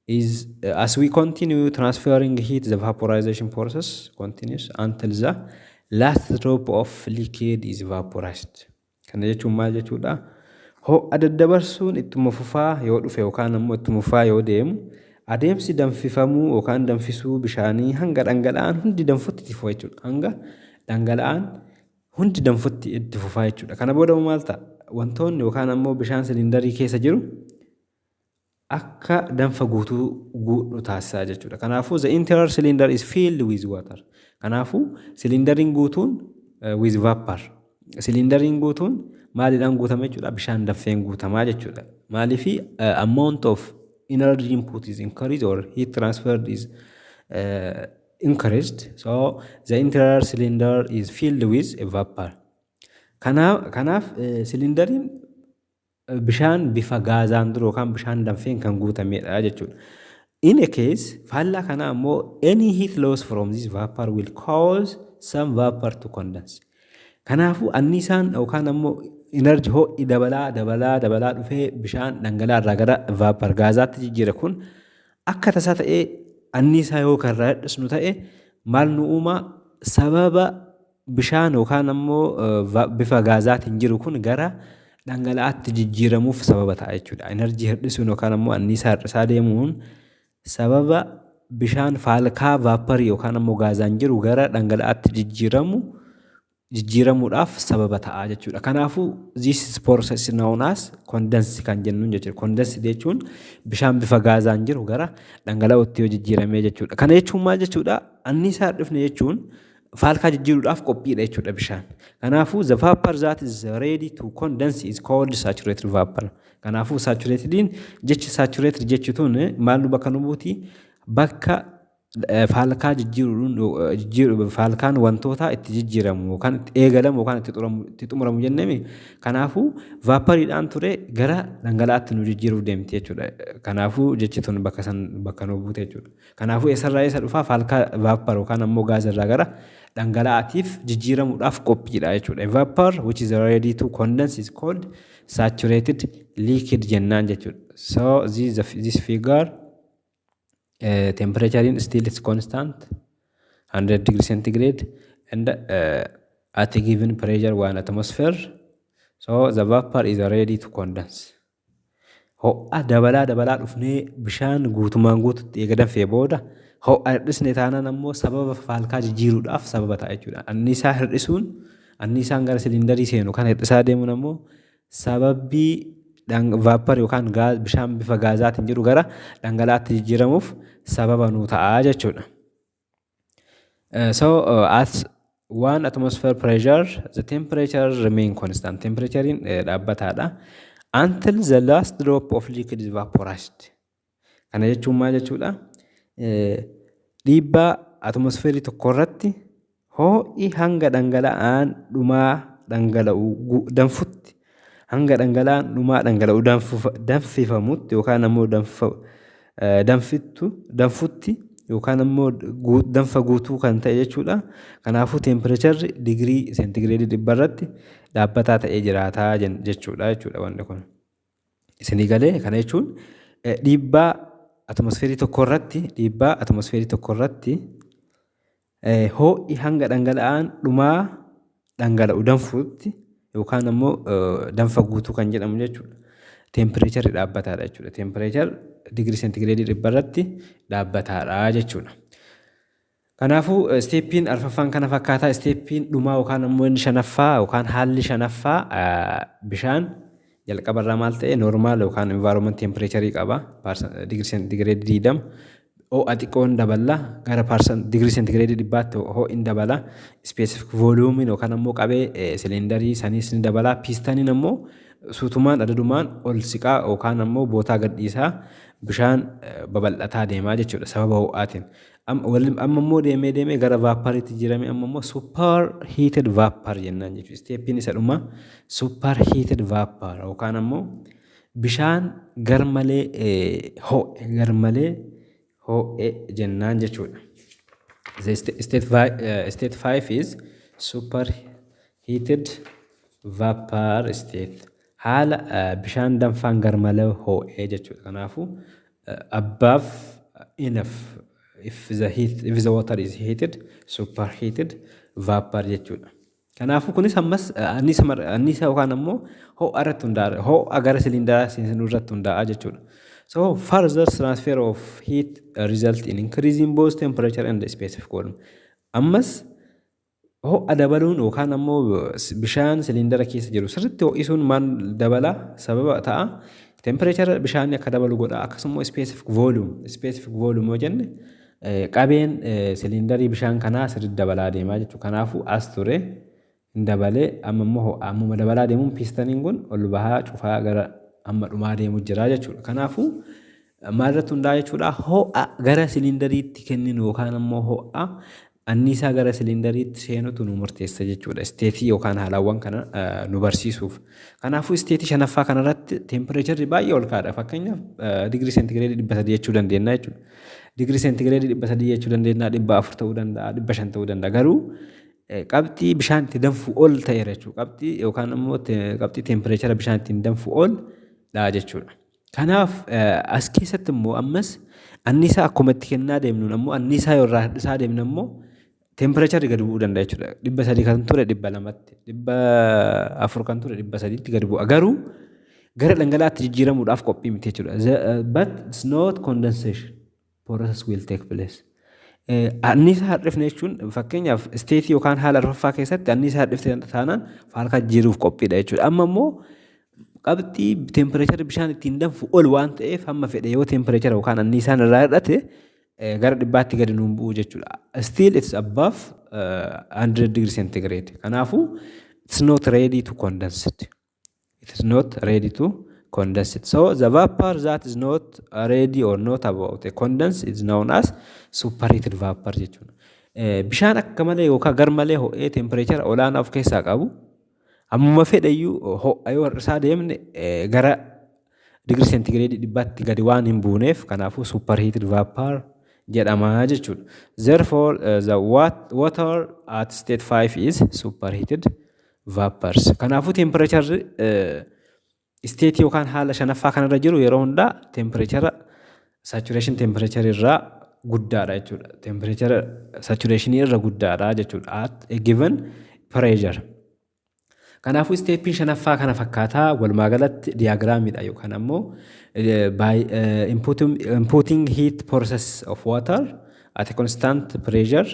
is as we continue transferring heat, the vaporization process continues until the last drop of liquid is vaporized. Kana jechuun maal jechuudha? Ho'a daddabarsuun ittuma fufaa yoo dhufe yookaan ammoo ittuma fufaa yoo deemu, adeemsi danfifamuu yookaan danfisuu bishaanii hanga dhangala'aan hundi danfutti itti fufa jechuudha. Hanga dhangala'aan hundi danfutti itti fufaa jechuudha. Kana booda maal ta'a? Wantoonni yookaan ammoo bishaan siliindarii keessa jiru akka danfa guutuu guudhu taasisaa jechuudha. Kanaafuu the entire cylinder is filled with water. Kanaafuu siliindariin guutuun with vapor. Siliindariin guutuun maaliidhaan guutama jechuudha? Bishaan danfeen guutamaa jechuudha. Maaliifi amount of energy input is increased or heat transferred is increased. So the entire cylinder is filled with a vapor. Kanaaf siliindariin bishaan bifa gaazaan dura yookaan bishaan danfeen kan guutamedha jechuudha. In a case, faallaa kanaa immoo, any heat loss from this vapor will cause some vapor to condense. Kanaafuu anniisaan yookaan ammoo energy ho'i dabalaa dabalaa dabalaa dhufee bishaan dhangala'aa irraa gara vapor gaazaatti jijjiire kun akka tasaa ta'ee anniisaa yoo kan irraa hir'isnu ta'e maal nu uuma? Sababa bishaan yookaan ammoo bifa gaazaatiin jiru kun gara dhangala'aatti jijjiiramuuf sababa ta'a jechuudha. Energy hir'isuun yookaan ammoo anniisaa hir'isaa deemuun sababa bishaan faalkaa vaporii yookaan ammoo gaazaan jiru gara dhangala'aatti jijjiiramuudhaaf sababa ta'a jechuudha. Kanaafuu this is process known as condense kan jennuun jechuudha. Condense jechuun bishaan bifa gaazaan jiru gara dhangala'ootti yoo jijjiiramee jechuudha. Kana jechuun maal jechuudha? Anniisaa hir'ifne jechuun faalkaa jijjiiruudhaaf qophiidha jechuudha bishaan. Kanaafuu the vapor that is ready to condense is called saturated vapor. Kanaafuu saturatediin, jechi saturated jechuun maal nu bakka nu buuti? Bakka faalkaa jijjiiruun, faalkaan wantoota itti jijjiiramu yookaan itti eegalamu yookaan itti xumuramu jennemi. Kanaafuu vaporiidhaan ture gara dhangala'aatti nu jijjiiruuf deemti jechuudha. Kanaafuu jechi tun bakka san bakka nu buute jechuudha. Kanaafuu eessarraa eessa dhufaa? Faalkaa vapor yookaan ammoo gaazarraa gara dhangala'aatiif jijjiiramuudhaaf qophiidha jechuudha. Vapor which is ready to condense is called saturated liquid jennaan jechuudha. So this figure, temperature in still is constant, 100 degree centigrade, and at a given pressure, 1 atmosphere, so the vapor is ready to condense. Ho'a dabalaa dabalaa dhufnee bishaan guutumaan guututti eega danfee booda ho'a hir'isne taanaan ammoo sababa faalkaa jijjiiruudhaaf sababa ta'a jechuudha. Anniisaa hir'isuun, anniisaan gara siliindarii seenu kan hir'isaa deemuun ammoo sababii vapor yookaan bishaan bifa gaazaatiin jiru gara dhangala'aatti jijjiiramuuf sababa nuu ta'a jechuudha. So at 1 atmosphere pressure, the temperature remain constant. Temperaturein dhaabbataadha. Until the last drop of liquid is vaporized. Kana jechuun maal jechuudha? Dhiibbaa atmosfeerii tokko irratti ho'i hanga dhangala'aan dhumaa dhangala'u danfutti, hanga dhangala'aan dhumaa dhangala'u danfifamutti yookaan ammoo danfittu danfutti yookaan ammoo danfa guutuu kan ta'e jechuudha. Kanaafuu temperatureri digirii seentigireedii 100 irratti dhaabbataa ta'ee jiraataa jechuudha wanni kun. Isinii galee? Kana jechuun dhiibbaa atmosfeerii tokko irratti ho'i hanga dhangala'aan dhumaa dhangala'u danfutti yookaan ammoo danfa guutuu kan jedhamu jechuudha. Temperatureri dhaabbataadha jechuudha. Temperature digirii seentigireedii 100 irratti dhaabbataadha jechuudha. Kanaafuu steppiin arfaffaan kana fakkaataa. Steppiin dhumaa yookaan ammoo inni shanaffaa yookaan haalli shanaffaa, bishaan jalqabarraa maal ta'e? Normal yookaan environment temperaturii qaba, digirii seentigireedii 20. Ho'a xiqqoon dabala, gara digirii seentigireedii 100tti ho'i dabala. Specific volumeiin yookaan ammoo qabee siliindarii saniis ni dabala. Pistoniin ammoo suutumaan adadumaan ol siqaa yookaan ammoo bootaa gadhiisaa bishaan babal'ataa deemaa jechuudha sababa ho'aatiin. Amma immoo deemee deemee gara vaporiitti jijjiirame. Amma immoo super heated vapor jennaan jechuudha. Steppiin isa dhumaa super heated vapor yookaan ammoo bishaan garmalee ho'e, garmalee ho'e jennaan jechuudha. The state 5 is super heated vapor state. Haala bishaan danfaan garmalee ho'e jechuudha. Kanaafuu above enough if the water is heated, super heated vapor jechuudha. Kanaafuu kunis ammas anniisa yookaan ammoo ho'a irratti hundaa'a. Ho'a gara siliindaraa seenuu irratti hundaa'a jechuudha. So further transfer of heat result in increasing both temperature and specific volume. Ammas ho'a dabaluun yookaan ammoo bishaan siliindara keessa jiru sirriitti ho'isuun maal dabala sababa ta'a? Temperature bishaanii akka dabalu godha. Akkasuma specific volume yoo jenne qabeen siliindarii bishaan kanaa sirriitti dabalaa deemaa jechuudha. Kanaafuu as ture hin dabalee, amma immoo ammuma dabalaa deemuun pistoniin kun ol bahaa cufaa gara amma dhumaa deemu jira jechuudha. Kanaafuu maalirratti hundaa'a jechuudha? Ho'a gara siliindariitti kenninu yookaan ammoo ho'a anniisaa gara siliindariitti seenutu nu murteessa jechuudha. Stateii yookaan haalawwan kana nu barsiisuuf. Kanaafuu stateii shanaffaa kanarratti temperatureri baay'ee ol ka'aadha. Fakkeenyaaf, digirii seentigireedii 300 jechuu dandeenya jechuudha. Digirii seentigireedii 300 jechuu dandeenya, 400 ta'uu danda'a, 500 ta'uu danda'a. Garuu qabxii bishaan itti danfu ol ta'eera jechuudha. Qabxii yookaan immoo qabxii temperature bishaan ittiin danfu ol dha jechuudha. Kanaaf as keessatti immoo ammas anniisaa akkuma itti kennaa deemnuun ammoo anniisaa yoo irraa hir'isaa deemne immoo temperatureri gadi bu'uu danda'a jechuudha. 300 kan ture 200tti, 400 kan ture 300tti gadi bu'a. Garuu gara dhangala'aatti jijjiiramuudhaaf qophii miti jechuudha. But it's not condensation process will take place. Anniisaa hir'ifne jechuun, fakkeenyaaf, stateii yookaan haala arfaffaa keessatti anniisaa hir'ifte taanaan faalkaa jijjiiruuf qophiidha jechuudha. Amma immoo qabxii temperatureri bishaan ittiin danfu ol waan ta'eef, hamma fedhe yoo temperature yookaan anniisaan irraa hir'ate gara 100tti gadi nuun bu'u jechuudha. Still it's above 100 degree centigrade. Kanaafuu it's not ready to condense it. It is not ready to condense it. So the vapor that is not ready or not about a condense is known as superheated vapor jechuudha. Bishaan akka malee yookaan gar malee ho'ee temperature olaanaa of keessaa qabu ammuma fedheyyuu ho'a yoo hir'isaa deemne gara digirii seentigireedii 100tti gadi waan hin buuneef, kanaafuu superheated vapor jedhama jechuudha. Therefore the water at state 5 is superheated vapors. Kanaafuu temperatureri stateii yookaan haala shanaffaa kanarra jiru yeroo hundaa temperature saturation temperature irraa guddaadha jechuudha. Temperature saturation irra guddaadha jechuudha at a given pressure. Kanaafuu stepiin shanaffaa kana fakkaataa. Walumaa galatti diagramiidha yookaan ammoo by inputting heat process of water at a constant pressure,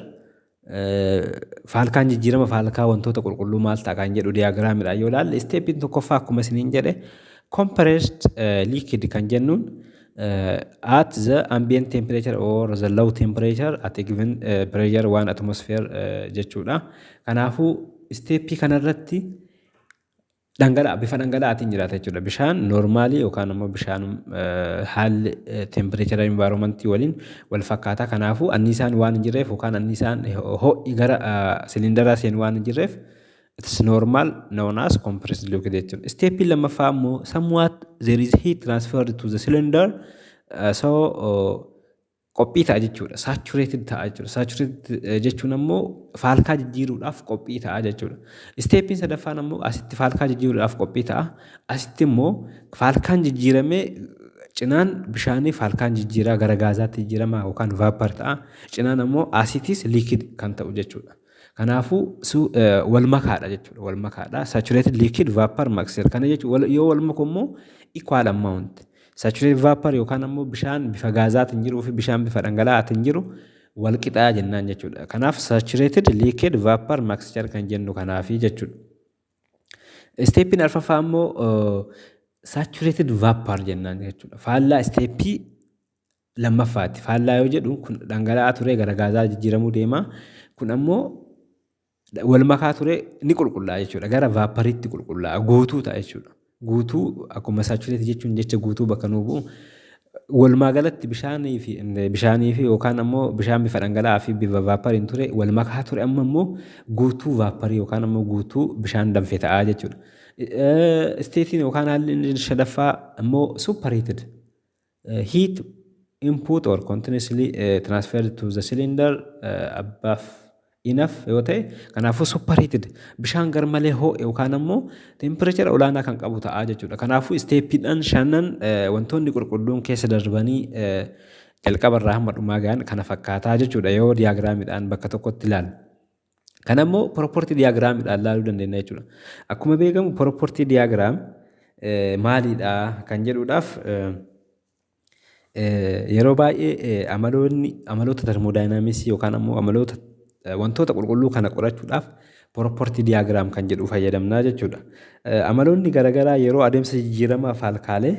faalkaan jijjiirama faalkaa wantoota qulqulluu maal ta'a kan jedhu diagramiidha yoo ilaalle, stepiin tokkoffaa akkuma isiniin jedhe compressed liquid kan jennuun at the ambient temperature or the low temperature at a given pressure 1 atmosphere jechuudha. Kanaafuu stepii kanarratti dhangala'aa bifa dhangala'aatiin jiraata jechuudha. Bishaan normalii yookaan immoo bishaan haalli temperature environmentii waliin wal fakkaataa. Kanaafuu anniisaan waan hin jirreef yookaan anniisaan ho'i gara siliindaraa seenu waan hin jirreef, it's normal known as compressed liquid jechuudha. Stepiin lammaffaa immoo somewhat there is heat transferred to the cylinder, so qophii ta'a jechuudha. Saturated ta'a jechuudha. Saturated jechuun ammoo faalkaa jijjiiruudhaaf qophii ta'a jechuudha. Stepiin sadaffaan ammoo asitti faalkaa jijjiiruudhaaf qophii ta'a. Asitti immoo faalkaan jijjiiramee cinaan bishaanii faalkaan jijjiiraa gara gaazaatti jijjiirama yookaan vapor ta'a. Cinaan ammoo asitis liquid kan ta'u jechuudha. Kanaafuu wal makaadha jechuudha. Wal makaadha. Saturated liquid vapor mixture. Kana jechuun yoo wal maku immoo equal amount. Saturated vapor yookaan ammoo bishaan bifa gaazaatiin jiruu fi bishaan bifa dhangala'aatiin jiru wal qixaa jennaan jechuudha. Kanaaf saturated liquid vapor mixture kan jennu kanaafi jechuudha. Stepiin arfaffaa immoo saturated vapor jennaan jechuudha. Faallaa stepii lammaffaati. Faallaa yoo jedhu, kun dhangala'aa ture gara gaazaa jijjiiramuu deema. Kun ammoo wal makaa ture ni qulqullaa'a jechuudha. Gara vaporiitti qulqullaa'a. Guutuu ta'a jechuudha. Guutuu akkuma saturated jechuun jecha guutuu bakka nuu bu'u, walumaa galatti bishaanii fi yookaan ammoo bishaan bifa dhangala'aa fi bifa vaporiin ture wal makaa ture, amma immoo guutuu vaporii yookaan ammoo guutuu bishaan danfe ta'aa jechuudha. Stateiin yookaan haalli inni shanaffaa immoo superheated heat input or continuously transferred to the cylinder above enough yoo ta'e, kanaafuu superheated bishaan garmalee ho'e yookaan ammoo temperature olaanaa kan qabu ta'a jechuudha. Kanaafuu stepiidhaan shanan wantoonni qulqulluun keessa darbanii jalqaba irraa hamma dhumaa gahan kana fakkaataa jechuudha yoo diagramiidhaan bakka tokkotti ilaalu. Kana immoo property diagramiidhaan ilaaluu dandeenya jechuudha. Akkuma beekamu property diagram maalidha kan jedhuudhaaf, yeroo baay'ee amaloonni amaloota thermodynamicsii yookaan ammoo amaloota wantoota qulqulluu kana qorachuudhaaf property diagram kan jedhu fayyadamnaa jechuudha. Amaloonni garaagaraa yeroo adeemsa jijjiirama faalkaalee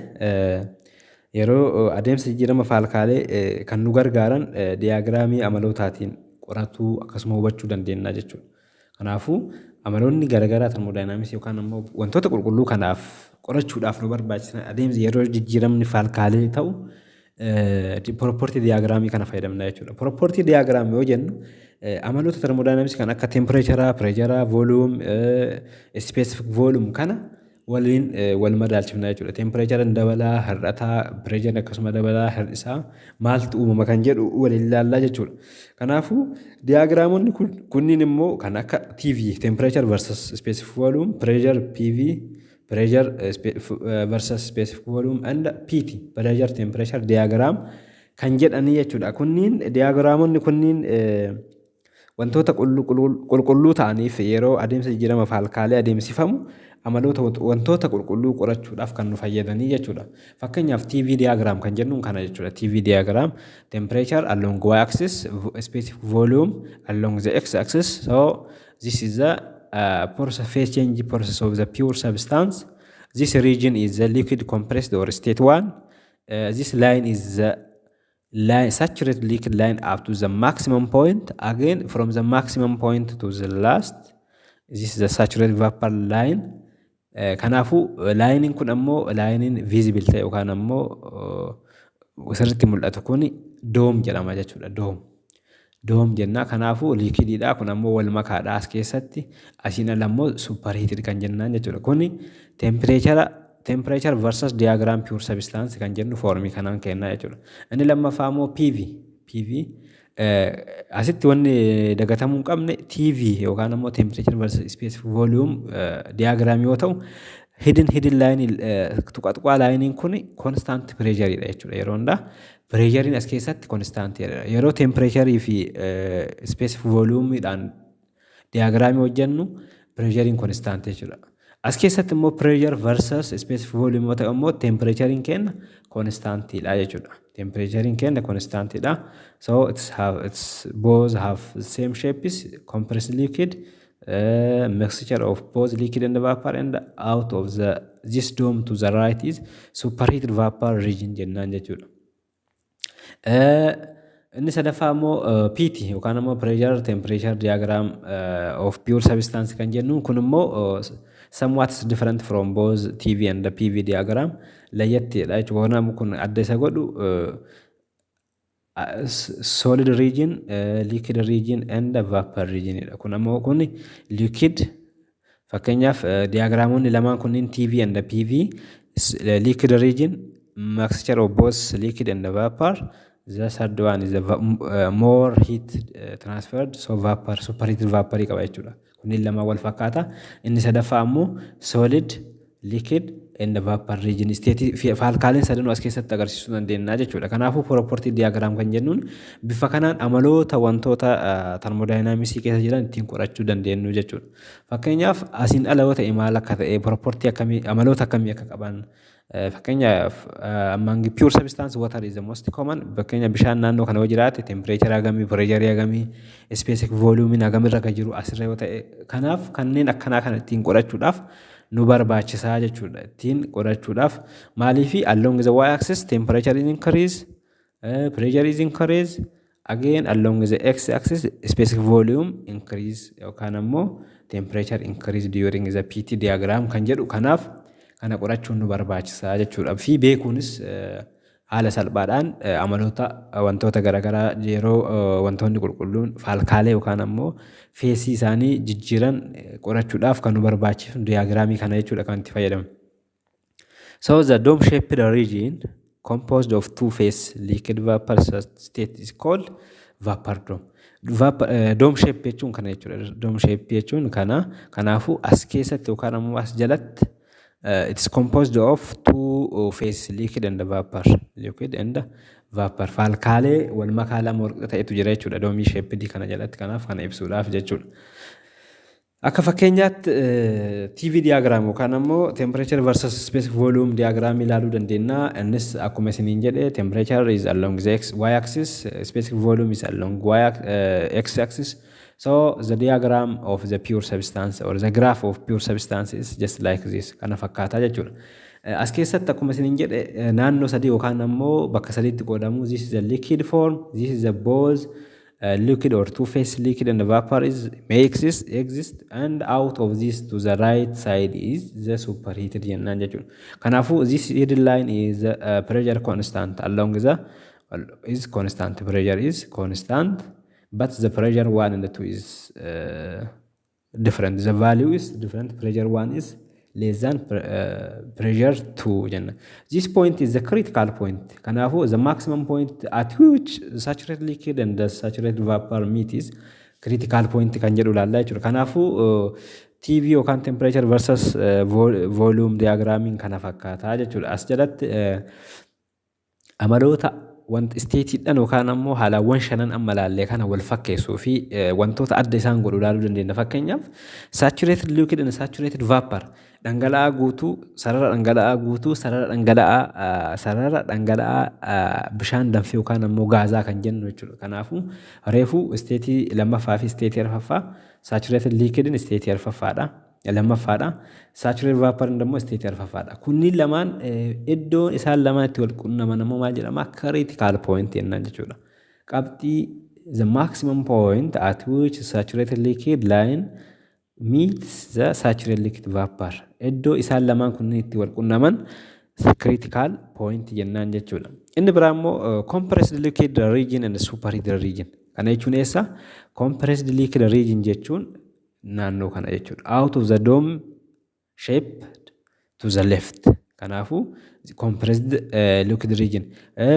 yeroo adeemsa jijjiirama faalkaalee kan nu gargaaran diagramii amalootaatiin qoratuu akkasuma hubachuu dandeenya jechuudha. Kanaafuu amaloonni garaagaraa thermodynamicsii yookaan ammoo wantoota qulqulluu kanaaf qorachuudhaaf nu barbaachisan adeemsa yeroo jijjiiramni faalkaalee ta'u property diagramii kana fayyadamna jechuudha. Property diagram yoo jennu Amaloota thermodynamics kan akka temperature, pressure, volume, specific volume kana waliin wal madaalchifna jechuudha. Temperature dabalaa, hir'ataa, pressure akkasuma dabalaa, hir'isaa maaltu uumama kan jedhu waliin ilaallaa jechuudha. Kanaafuu diagramoonni kunniin immoo kan akka TV, temperature versus specific volume, pressure PV, pressure versus specific volume and PT, pressure temperature diagram kan jedhanii jechuudha. Kunniin diagramonni kunniin wantoota qulqulluu ta'aniif yeroo adeemsa jijjiirama faalkaalee adeemsifamu amaloota wantoota qulqulluu qorachuudhaaf kan nu fayyadanii jechuudha. Fakkeenyaaf, TV diagram kan jennuun kana jechuudha. TV diagram, temperature along y axis, specific volume along the x axis. So this is the process, phase change process of the pure substance. This region is the liquid compressed or state 1. This line is the line, saturated liquid line up to the maximum point. Again, from the maximum point to the last, this is the saturated vapor line. Kanaafuu lineiin kun ammoo lineiin visible ta'e yookaan ammoo sirriitti mul'atu kun dome jedhama jechuudha. Dome. Dome jenna. Kanaafuu liquidiidha. Kun ammoo wal makaadha as keessatti. Asiin ala ammoo superheated kan jennaan jechuudha. Kuni temperature versus diagram pure substance kan jennu formii kanaan kennaa jechuudha. Inni lammaffaa immoo PV. PV asitti wanni dagatamuu hin qabne TV yookaan ammoo temperature versus specific volume diagram yoo ta'u, hidden line, tuqa tuqaa lineiin kun constant pressureidha jechuudha. Yeroo hundaa pressureiin as keessatti constantidha. Yeroo temperature fi specific volumeidhaan diagramii hojjennu pressureiin constant jechuudha. As keessatti immoo pressure versus specific volume yoo ta'e immoo temperatureiin keenya constantidha jechuudha. Temperatureiin keenya constantidha. So it's both have same shapes, compressed liquid, mixture of both liquid and vapor, and out of the this dome to the right is superheated vapor region jennaan jechuudha. Inni sadaffaa immoo PT yookaan immoo pressure temperature diagram of pure substance kan jennu kun immoo somewhat different from both TV and the PV diagram, layyattiidha jechuudha. Kun adda isa godhu solid region, liquid region and vapor region dha. Kun ammoo kun liquid, fakkeenyaaf diagramonni lamaan kunniin TV and PV, liquid region, mixture of both liquid and vapor. The third one is the more heat transferred, so vapor, superheated vapor qaba jechuudha. Kunniin lamaan wal fakkaata. Inni sadaffaa ammoo solid, liquid and vapor region state faalkaaleen sadanuu as keessatti agarsiisuu dandeenya jechuudha. Kanaafuu property diagram kan jennuun bifa kanaan amaloota wantoota thermodynamicsii keessa jiran ittiin qorachuu dandeenyu jechuudha. Fakkeenyaaf, asiin ala yoo ta'e maal akka ta'e, property akkamii, amaloota akkamii akka qaban. Fakkeenyaaf, among pure substance, water is the most common. Fakkeenya bishaan naannoo kana yoo jiraate temperature hagamii, pressure hagamii, specific volume hagamirra akka jiru asirra yoo ta'e, kanaaf kanneen akkanaa kana ittiin qorachuudhaaf nu barbaachisaa jechuudha. Ittiin qorachuudhaaf maaliifi along the y axis temperature is increase, pressure is increase, again along the x axis specific volume increase yookaan ammoo temperature increase during the PT diagram kan jedhu. Kanaaf kana qorachuun nu barbaachisaa jechuudha. Fi beekuunis haala salphaadhaan amaloota wantoota garaagaraa yeroo wantoonni qulqulluun faalkaalee yookaan ammoo phaseii isaanii jijjiiran qorachuudhaaf kan nu barbaachisu diagramii kana jechuudha kan itti fayyadamnu. So the dome shaped region composed of two phase, liquid vapor state, is called vapor dome. Dome shape jechuun kana jechuudha. Dome shape jechuun kana. Kanaafuu as keessatti yookaan ammoo as jalatti it's composed of two phase, liquid and vapor. Liquid and vapor. Faalkaalee wal makaa lama walqixa ta'etu jira jechuudha domeii shaped kana jalatti. Kanaaf kana ibsuudhaaf jechuudha. Akka fakkeenyaatti TV diagram yookaan ammoo temperature versus specific volume diagram ilaaluu dandeenya. Innis akkuma isiniin jedhe temperature is along the x, y axis, specific volume is along y, x axis. So the diagram of the pure substance or the graph of pure substance is just like this. Kana fakkaataa jechuudha. As keessatti akkuma isiniin jedhe naannoo sadii yookaan ammoo bakka sadiitti qoodamu. This is the liquid form, this is the both liquid or two phase, liquid and vapor is may exist, and out of this to the right side is the superheated jennaan jechuudha. Kanaafuu this hidden line is the pressure constant along the is constant, pressure is constant. But the pressure 1 and 2 is different. The value is different. Pressure 1 is less than pressure 2 jenna. This point is the critical point. Kanaafuu the maximum point at which saturated liquid and the saturated vapor meet is critical point kan jedhu ilaallaa jechuudha. Kanaafuu TV yookaan temperature versus volume diagramiin kana fakkaataa jechuudha. As jalatti amaloota wanta stateiidhaan yookaan ammoo haalawwan shanan amma laallee kana wal fakkeessuu fi wantoota adda isaan godhu ilaaluu dandeenya. Fakkeenyaaf, saturated liquid and saturated vapor, dhangala'aa guutuu, sarara dhangala'aa guutuu, sarara dhangala'aa bishaan danfee yookaan ammoo gaazaa kan jennu jechuudha. Kanaafuu reefuu stateii lammaffaa fi stateii arfaffaa, saturated liquidin stateii arfaffaadha. Lammaffaadha. Saturated vapor immoo stateii arfaffaadha. Kunniin lamaan iddoon isaan lamaan itti wal quunnaman ammoo maal jedhama? Critical point jennaan jechuudha. Qabxii the maximum point at which saturated liquid line meets the saturated liquid vapor. Iddoo isaan lamaan kunniin itti wal quunnaman critical point jennaan jechuudha. Inni biraa immoo compressed liquid region and superheated region. Kana jechuun eessa? Compressed liquid region jechuun naannoo kana jechuudha. Out of the dome shape to the left. Kanaafuu compressed liquid region.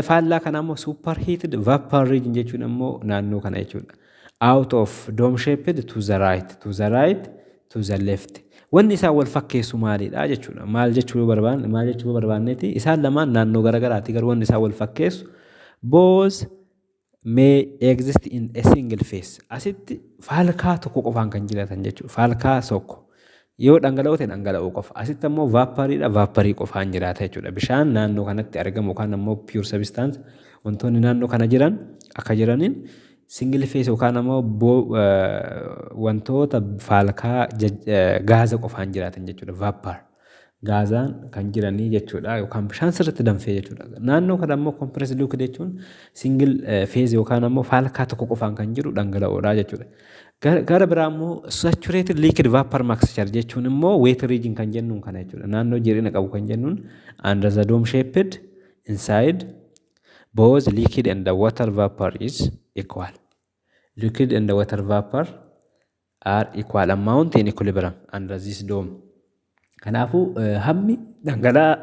Faallaa kana immoo superheated vapor region jechuun immoo naannoo kana jechuudha. Out of dome shaped to the right, to the right, to the left. Wanni isaan wal fakkeessu maalidha jechuudha. Maal jechuu barbaanne, maal jechuu barbaanneeti, isaan lamaan naannoo garagaraati, garuu wanni isaan wal fakkeessu both may exist in a single phase. Asitti faalkaa tokko qofaan kan jiraatan jechuudha. Faalkaa tokko. Yoo dhangala'oo ta'e dhangala'oo qofa. Asitti ammoo vaporiidha, vaporii qofaan jiraata jechuudha. Bishaan naannoo kanatti argamu yookaan ammoo pure substance wantoonni naannoo kana jiran akka jiraniin single phase yookaan ammoo wantoota faalkaa gaaza qofaan jiraatan jechuudha. Vapor. Gaazaan kan jiranii jechuudha yookaan bishaan sirriitti danfee jechuudha. Naannoo kana ammoo compressed liquid jechuun single phase yookaan ammoo faalkaa tokko qofaan kan jiru dhangala'oodha jechuudha. Gara biraa immoo saturated liquid vapor mixture jechuun immoo wet region kan jennuun kana jechuudha. Naannoo jireenya qabu kan jennuun under the dome shaped inside, both liquid and the water vapor is equal. Liquid and the water vapor are equal amount in equilibrium under this dome. Kanaafuu hammi dhangala'aa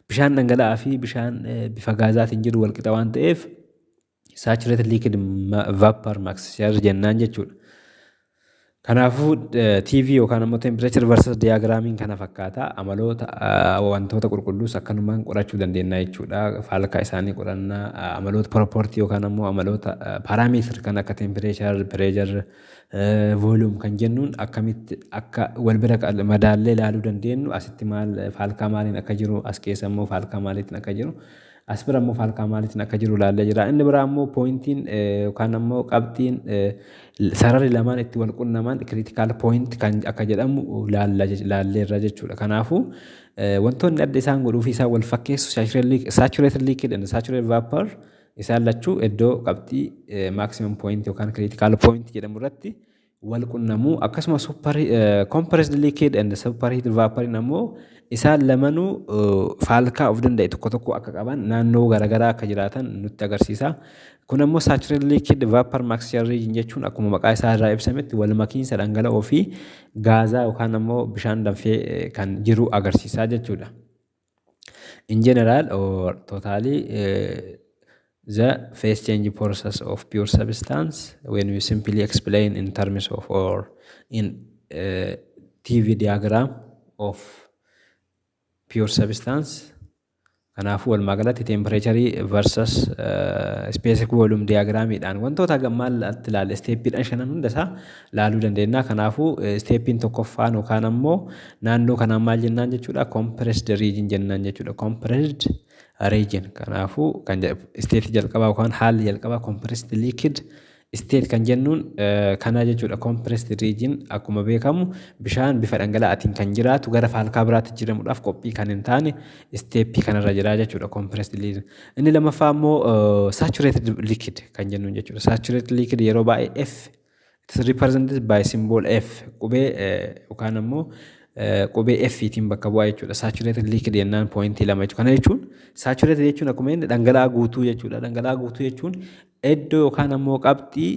bishaan dhangala'aa fi bishaan bifa gaazaatiin jiru wal qixa waan ta'eef saturated liquid vapor mixture jennaan jechuudha. Kanaafuu TV yookaan ammoo temperature versus diagramiin kana fakkaata. Amaloota wantoota qulqulluus akkanumaan qorachuu dandeenya jechuudha. Faalkaa isaanii qorannaa, amaloota property yookaan ammoo amaloota parameter kan akka temperature, pressure, volume kan jennuun akkamitti akka wal bira madaallee ilaaluu dandeenyu, asitti maal faalkaa maaliin akka jiru, as keessa immoo faalkaa maaliitiin akka jiru, as bira immoo faalkaa maaliitiin akka jiru ilaallee jira. Inni biraa immoo pointiin yookaan ammoo qabxiin sararri lamaan itti wal qunnaman critical point kan akka jedhamu laalleerra jechuudha. Kanaafuu wantoonni adda isaan godhuu fi isaan wal fakkeessu saturated liquid and saturated vapor isaan lachuu iddoo qabxii maximum point yookaan critical point jedhamu irratti wal qunnamuu, akkasuma super compressed liquid and superheated vapor ammoo isaan lamanuu faalkaa of danda'e tokko tokko akka qaban, naannoo garaagaraa akka jiraatan nutti agarsiisa. Kun ammoo saturated liquid vapor mixture region jechuun akkuma maqaa isaa irraa ibsametti wal makiinsa dhangala'oo fi gaazaa yookaan ammoo bishaan danfee kan jiru agarsiisa jechuudha. In general or totally, the phase change process of pure substance, when we simply explain in terms of or in TV diagram of pure substance. Kanaafuu walumaa galatti temperature versus specific volume diagramiidhaan wantoota gammaatti ilaalle stepiidhaan shanan hunda isaa laaluu dandeenya. Kanaafuu stepiin tokkoffaan yookaan ammoo naannoo kanaan maal jennaan jechuudha? Compressed region jennaan jechuudha. Compressed region, kanaafuu kan stateii jalqabaa yookaan haalli jalqabaa compressed liquid state kan jennuun kana jechuudha. Compressed region akkuma beekamu bishaan bifa dhangala'aatiin kan jiraatu gara faalkaa biraatti jijjiiramuudhaaf qophii kan hin taane stepii kanarra jira jechuudha compressed region. Inni lammaffaa immoo saturated liquid kan jennuun jechuudha. Saturated liquid yeroo baay'ee F, it is represented by symbol F, qubee yookaan ammoo qubee F'tiin bakka bu'aa jechuudha. Saturated liquid jennaan pointii lama jechuudha. Kana jechuun saturated jechuun akkuma inni dhangala'aa guutuu jechuudha. Dhangala'aa guutuu jechuun iddoo yookaan ammoo qabxii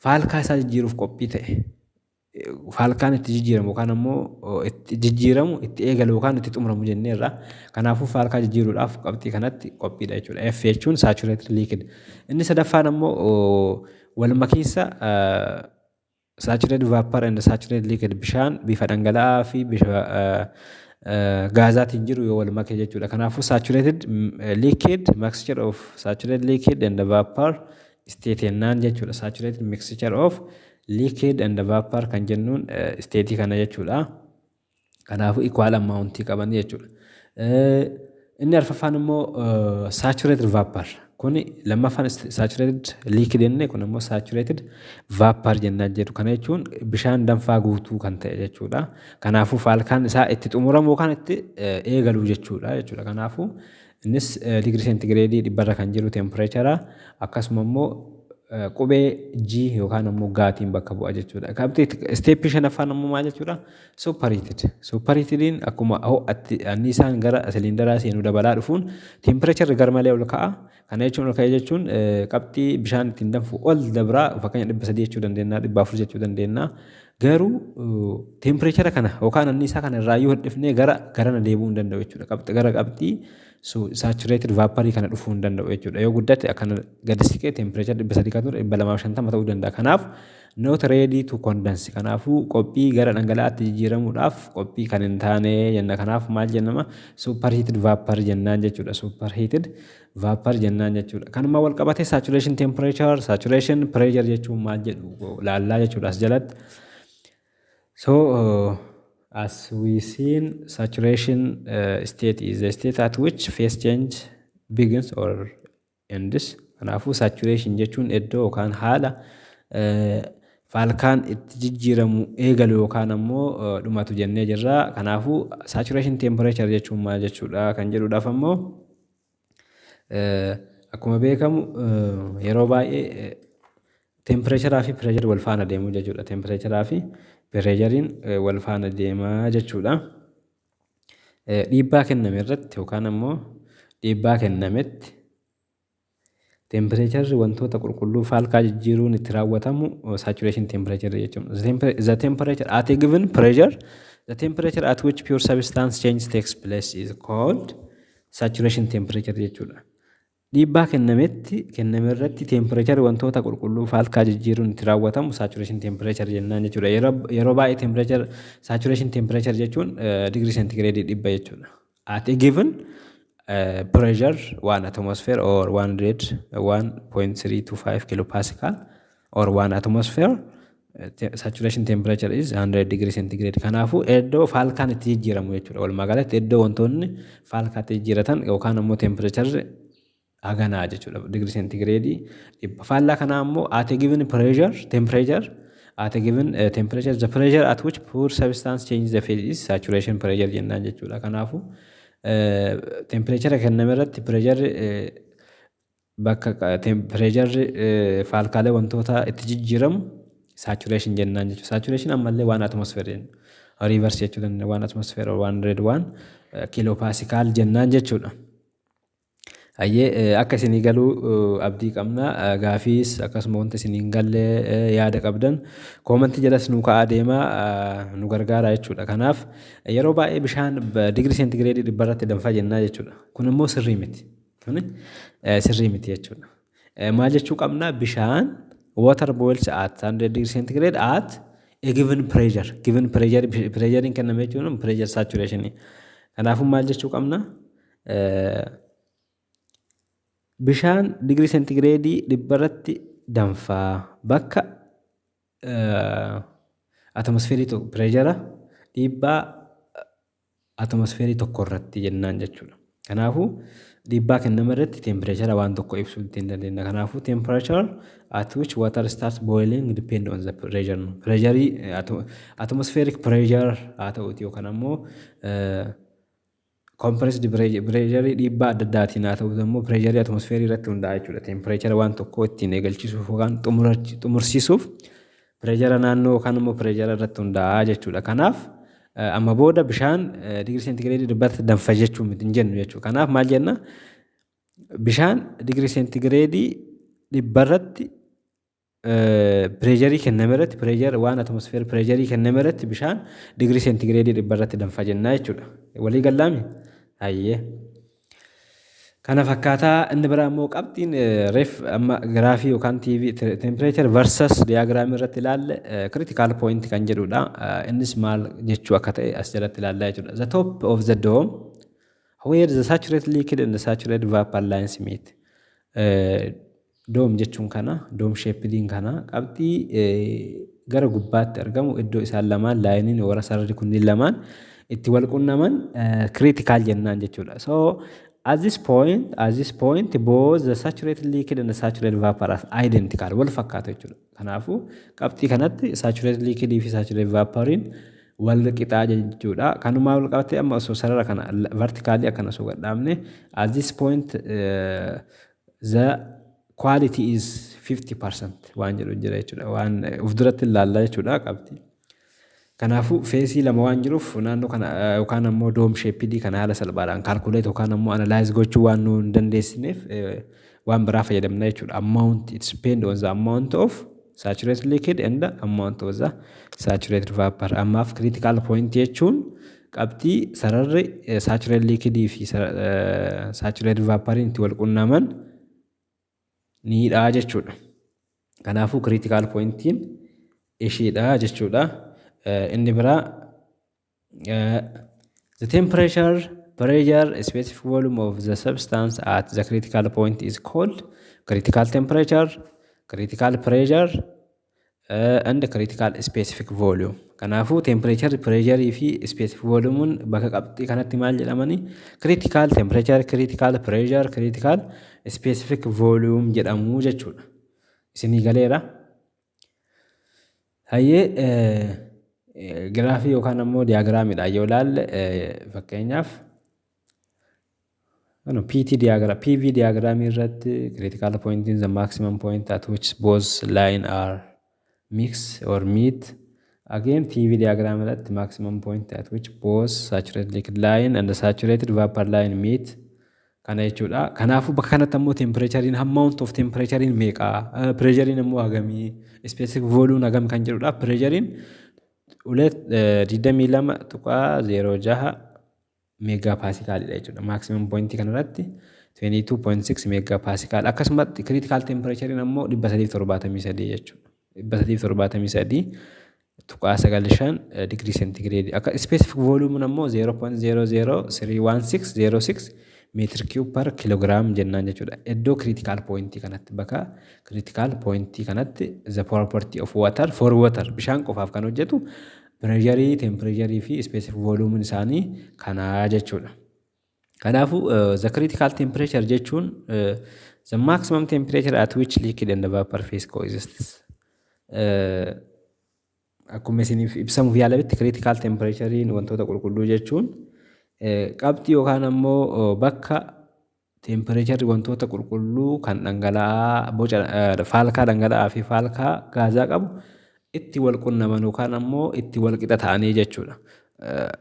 faalkaa isaa jijjiiruuf qophii ta'e, faalkaan itti jijjiiramu yookaan ammoo itti jijjiiramu, itti eegalu yookaan itti xumuramu jenneerra. Kanaafuu faalkaa jijjiiruudhaaf qabxii kanatti qophiidha jechuudha. F jechuun saturated liquid. Inni sadaffaan ammoo walmakiinsa saturated vapor and saturated liquid, bishaan bifa dhangala'aa fi bifa gaazaatiin jiru yoo wal make jechuudha. Kanaafuu saturated liquid, mixture of saturated liquid and vapor state jennaan jechuudha. Saturated mixture of liquid and vapor kan jennuun state kana jechuudha. Kanaafuu equal amount qaban jechuudha. Inni arfaffaan immoo saturated vapor. Kuni lammaffaan saturated liquid jenne, kun immoo saturated vapor jennaan jedhu. Kana jechuun bishaan danfaa guutuu kan ta'e jechuudha. Kanaafuu faalkaan isaa itti xumuramu yookaan itti eegalu jechuudha. Kanaafuu innis digirii seentigireedii 100rra kan jiru temperature, akkasuma immoo qubee G yookaan immoo gaatiin bakka bu'a jechuudha. Qabxii step shanaffaan immoo maal jechuudha? Superheated. Superheatediin akkuma ho'atti anniisaan gara siliindaraa seenuu dabalaa dhufuun temperatureri garmalee ol ka'a. Kana jechuun ol ka'e jechuun qabxii bishaan ittiin danfu ol dabraa, fakkeenya 300 jechuu dandeenya, 400 jechuu dandeenya. Garuu temperature kana yookaan anniisaa kana irraayyuu hir'ifnee gara garana deebi'uu hin danda'u jechuudha. Qabxii gara qabxii saturated vaporii kana dhufuu hin danda'u jechuudha. Yoo guddate akkana gadi siqee temperature 300 kan ture 250 ta'uu danda'a. Kanaaf not ready to condense. Kanaafuu qophii gara dhangala'aatti jijjiiramuudhaaf qophii kan hin taane jenna. Kanaaf maal jennama? Superheated vapor jennaan jechuudha. Superheated vapor jennaan jechuudha. Kanuma wal qabatee saturation temperature, saturation pressure jechuun maal jedhu laallaa jechuudha as jalatti. So as we seen, saturation state is the state at which phase change begins or ends. Kanaafuu saturation jechuun iddoo yookaan haala faalkaan itti jijjiiramu eegalu yookaan ammoo dhumatu jennee jirra. Kanaafuu saturation temperature jechuun maal jechuudha kan jedhuudhaaf ammoo, akkuma beekamu yeroo baay'ee temperaturaa fi pressure wal faana deemu jechuudha. Temperaturaa fi pressureiin wal faana deemaa jechuudha. Dhiibbaa kenname irratti yookaan ammoo dhiibbaa kennametti temperatureri wantoota qulqulluu faalkaa jijjiiruun itti raawwatamu saturation temperature jechuudha. The temperature at a given pressure, the temperature at which pure substance change takes place is called saturation temperature jechuudha. Dhiibbaa kennametti kenname irratti temperatureri wantoota qulqulluu faalkaa jijjiiruun itti raawwatamu saturation temperature jennaan jechuudha. Yeroo baay'ee temperature, saturation temperature jechuun digirii seentigireedii 100 jechuudha. At a given pressure 1 atmosphere or 101.325 kilopascal or 1 atmosphere, saturation temperature is 100 degree centigrade. Kanaafuu iddoo faalkaan itti jijjiiramu jechuudha. Walumaa galatti iddoo wantoonni faalkaatti jijjiiratan yookaan ammoo temperatureri haganaa jechuudha. Digirii seentigireedii 100. Faallaa kanaa immoo at a given pressure, temperature at a given temperature, the pressure at which pure substance changes the phase is saturation pressure jennaan jechuudha. Kanaafuu temperature kenname irratti pressureri bakka pressureri faalkaalee wantoota itti jijjiiramu saturation jennaan jechuudha. Saturation ammallee 1 atmosphere jenna. Reverse jechuu dandeenya, 1 atmosphere or 101 kilopascal jennaan jechuudha. Hayyee, akka isinii galuu abdii qabna. Gaafiis akkasuma wanta isinii hin galle yaada qabdan commentii jalas nu ka'aa deemaa, nu gargaara jechuudha. Kanaaf yeroo baay'ee bishaan digirii seentigireedii 100 irratti danfaa jennaa jechuudha. Kun immoo sirrii miti. Kun sirrii miti jechuudha. Maal jechuu qabna? Bishaan, water boils at 100 degree centigrade at a given pressure. Given pressure, pressure kenname jechuun pressure saturation. Kanaafuu maal jechuu qabna? Bishaan digirii seentigireedii 100 irratti danfaa bakka atmosfeerii tokko, pressure dhiibbaa atmosfeerii tokko irratti jennaan jechuudha. Kanaafuu dhiibbaa kenname irratti temperature waan tokko ibsuu ittiin dandeenya. Kanaafuu temperature at which water starts boiling depend on the pressure. Pressureii atmospheric pressure haa ta'uuti yookaan ammoo compressed pressureii dhiibbaa adda addaatiin haa ta'u immoo pressureii atmosfeerii irratti hundaa'a jechuudha. Temperature waan tokko ittiin eegalchisuuf yookaan xumursiisuuf pressure naannoo yookaan immoo pressure irratti hundaa'a jechuudha. Kanaaf amma booda bishaan digirii seentigireedii 100tti danfa jechuu miti hin jennu jechuudha. Kanaaf maal jenna? Bishaan digirii seentigireedii 100rratti, pressureii kenname irratti, pressure 1 atmosphere pressureii kenname irratti bishaan digirii seentigireedii 100rratti danfa jennaa jechuudha. Walii gallaami? Hayyee. Kana fakkaataa. Inni biraa immoo qabxiin reef amma giraafii yookaan TV temperature versus diagramii irratti ilaalle critical point kan jedhudha. Innis maal jechuu akka ta'e as jalatti ilaallaa jechuudha. The top of the dome where the saturated liquid and the saturated vapor lines meet. Dome jechuun kana, dome shapediin kana, qabxii gara gubbaatti argamu, iddoo isaan lamaan lineiin warra sararri kunniin lamaan itti wal qunnaman critical jennaan jechuudha. So at this point both the saturated liquid and the saturated vapor are identical, wal fakkaatu jechuudha. Kanaafuu qabxii kanatti saturated liquid fi saturated vaporiin wal qixaa jechuudha. Kanumaa wal qabatee amma osoo sarara kana vertically akkana osoo gadhaabne, at this point the quality is 50% waan jedhu jira jechuudha. Waan of duratti ilaallaa jechuudha qabxii. Kanaafuu phaseii lama waan jiruuf naannoo kana yookaan ammoo dome shapedii kana haala salphaadhaan calculate yookaan ammoo analyze gochuu waan nu hin dandeessineef waan biraa fayyadamna jechuudha. Amount, it depend on the amount of saturated liquid and the amount of the saturated vapor. Ammaaf critical point jechuun qabxii sararri saturated liquidii fi saturated vaporiin itti wal qunnaman niidha jechuudha. Kanaafuu critical pointiin ishiidha jechuudha. Inni biraa the temperature, pressure, specific volume of the substance at the critical point is called critical temperature, critical pressure and critical specific volume. Kanaafuu temperature, pressure fi specific volume bakka qabxii kanatti maal jedhamani? Critical temperature, critical pressure, critical specific volume jedhamu jechuudha. Isinii galeera? Hayyee, giraafii yookaan ammoo diagramiidhaan yoo ilaalle, fakkeenyaaf PT diagram, PV diagramii irratti critical point is the maximum point at which both line are mix or meet. Again, TV diagram irratti maximum point at which both saturated liquid line and the saturated vapor line meet kana jechuudha. Kanaafuu bakka kanatti ammoo temperatureiin, amount of temperatureiin meeqa, pressureiin immoo hagamii, specific volume hagam kan jedhudha. Pressureiin ulee 22.06 mega pascalidha jechuudha. Maximum pointii kanarratti 22.6 mega pascal. Akkasumatti critical temperatureiin ammoo 373 jechuudha. 373.95 digirii seentigireedii. Akka specific volume ammoo 0.0031606 meter cube per kilogram jennaan jechuudha. Iddoo critical pointii kanatti, bakka critical pointii kanatti, the property of water, for water, bishaan qofaaf kan hojjetu pressureii, temperatureii fi specific volume isaanii kanaa jechuudha. Kanaafuu the critical temperature jechuun the maximum temperature at which liquid and vapor phase coexists. Akkuma isiniif ibsamuuf yaalametti, critical temperaturein wantoota qulqulluu jechuun qabxii yookaan ammoo bakka temperatureri wantoota qulqulluu kan dhangala'aa boca faalkaa dhangala'aa fi faalkaa gaazaa qabu itti wal qunnaman yookaan ammoo itti wal qixa ta'anii jechuudha.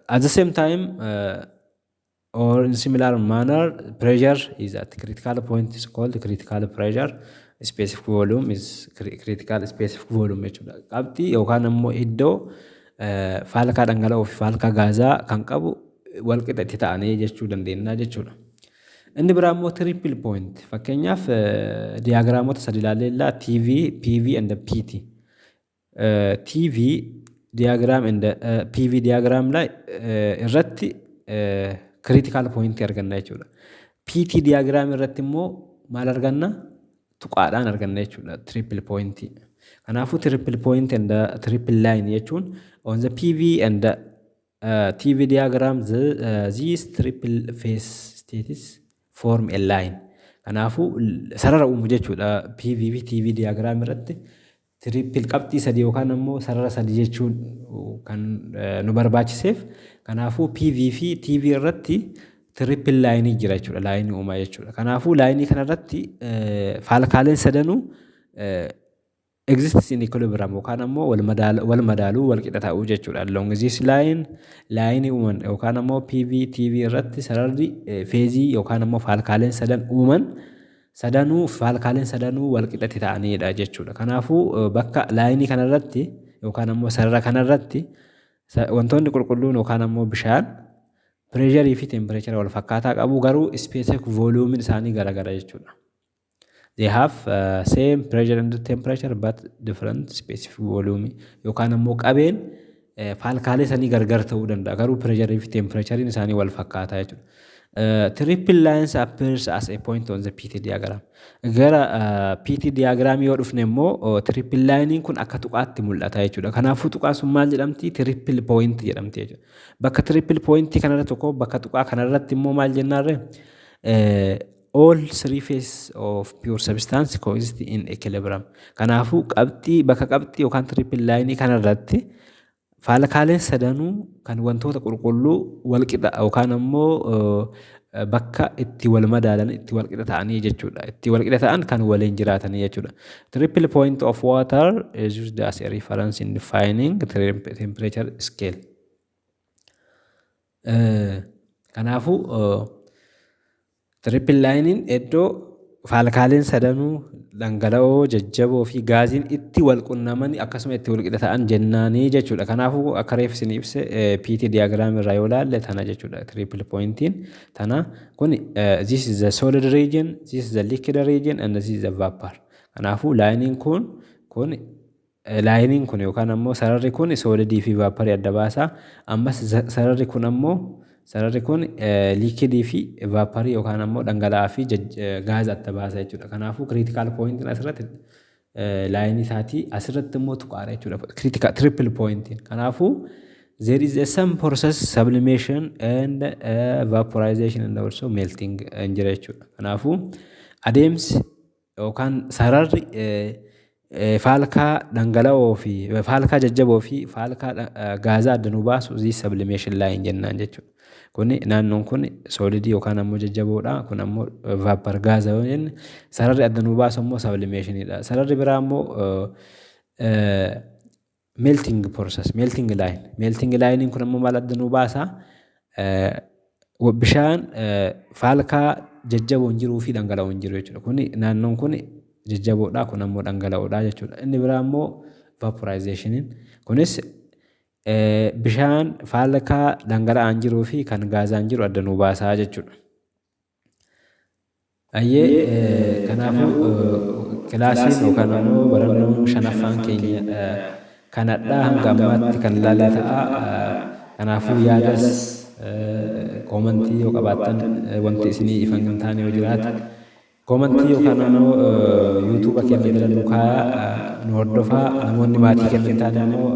At the same time or in similar manner, pressure is at critical point is called critical pressure, specific volume is critical specific volume jechuudha. Qabxii yookaan ammoo iddoo faalkaa dhangala'oo fi faalkaa gaazaa kan qabu wal qixa itti ta'anii jechuu dandeenya jechuudha. Inni biraa immoo triple point. Fakkeenyaaf diagramota sadi ilaalleellaa, TV, PV and PT. TV diagram and PV diagram irratti critical point arganna jechuudha. PT diagram irratti immoo maal arganna? Tuqaadhaan arganna jechuudha triple point. Kanaafuu triple point and triple line jechuun on the PV and TV diagram these triple phase states form a line. Kanaafuu sarara uumu jechuudha. PV fi TV diagram irratti triple qabxii sadii yookaan ammoo sarara sadii jechuun kan nu barbaachiseef, kanaafuu PV fi TV irratti triple lineii jira jechuudha. Lineii uumaa jechuudha. Kanaafuu lineii kanarratti faalkaaleen sadanuu exists in equilibrium yookaan ammoo wal madaaluu, wal qixa ta'uu jechuudha. Along this line, lineii uuman yookaan ammoo PV TV irratti sararri phaseii yookaan ammoo faalkaaleen sadan uuman Sadanuu faalkaaleen sadanuu walqixatti ta'anidha jechuudha. Kanaafuu bakka lineii kanarratti yookaan ammoo sarara kanarratti wantoonni qulqulluun yookaan ammoo bishaan pressureii fi temperature wal fakkaataa qabu, garuu specific volumeiin isaanii garagara jechuudha. They have same pressure and temperature but different specific volume, yookaan ammoo qabeen faalkaalee sanii gargar ta'uu danda'a, garuu pressureii fi temperatureiin isaanii wal fakkaataa jechuudha. Triple lines appears as a point on the PT diagram. Gara PT diagram yoo dhufne immoo triple line kun akka tuqaatti mul'ata jechuudha. Kanaafuu tuqaan sun maal jedhamti? Triple point jedhamti jechuudha. Bakka triple point kanarra tokko, bakka tuqaa kanarratti immoo maal jennaarre? All three phases of pure substance coexist in equilibrium. Kanaafuu qabxii bakka qabxii yookaan triple line kanarratti faalkaaleen sadanuu kan wantoota qulqulluu walqixa yookaan ammoo bakka itti wal madaalan, itti walqixa ta'anii jechuudha. Itti walqixa ta'an kan waliin jiraatanii jechuudha. Triple point of water is used as a reference in defining temperature scale. Kanaafuu triple lineiin iddoo faalkaaleen sadanuu dhangala'oo, jajjaboo fi gaaziin itti wal qunnaman, akkasuma itti wal qixa ta'an jennaanii jechuudha. Kanaafuu akka reef isin ibse PT diagram irraa yoo ilaalle tana jechuudha. Triple pointiin tana kun, this is the solid region, this is the liquid region and this is the vapor. Kanaafuu lineiin kun lineiin kun yookaan ammoo sararri kun solidii fi vaporii adda baasa. Ammas sararri kun ammoo, sararri kun liquidii fi vaporii yookaan ammoo dhangala'aa fi gaaza adda baasa jechuudha. Kanaafuu critical pointiin asirratti lineii isaatii, asirratti immoo tuqaadha jechuudha. Critical triple pointiin. Kanaafuu there is a some process, sublimation and vaporization and also melting hin jira jechuudha. Kanaafuu adeemsi yookaan sararri faalkaa dhangala'oo fi faalkaa jajjaboo fi faalkaa gaazaa adda nu baasu this sublimation line jennaan jechuudha. Kuni naannoon kun solidii yookaan ammoo jajjaboodha. Kun ammoo vapor, gaaza yoo jenne, sararri adda nu baasu ammoo sublimationidha. Sararri biraa ammoo melting process, melting line. Melting line kun ammoo maal adda nu baasa? Bishaan faalkaa jajjaboon jiruu fi dhangala'oon jiru jechuudha. Kuni naannoon kun jajjaboodha, kun ammoo dhangala'oodha jechuudha. Inni biraa ammoo vaporizationiin kunis bishaan faalkaa dhangala'aan jiruu fi kan gaazaan jiru adda nu baasaa jechuudha. Ayyee, kanaafuu kilaasiin yookaan ammoo barannoon shanaffaan keenya kanadhaa hanga ammaatti kan ilaalle ta'a. Kanaafuu yaadas commentii yoo qabaattan, wanti isinii ifan hin taane yoo jiraate, commentii yookaan ammoo YouTubea keenya jala nu kaayaa, nu hordofaa. Namoonni maatii keenya hin taane ammoo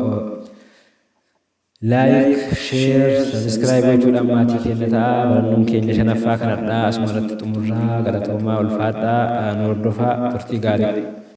like, share, subscribe gochuudhaan maatii keenya ta'a. Barannoon keenya shanaffaa kanadhaa asuma irratti xumurraa. Galatoomaa, ulfaadhaa, nu hordofaa, turtii gaarii.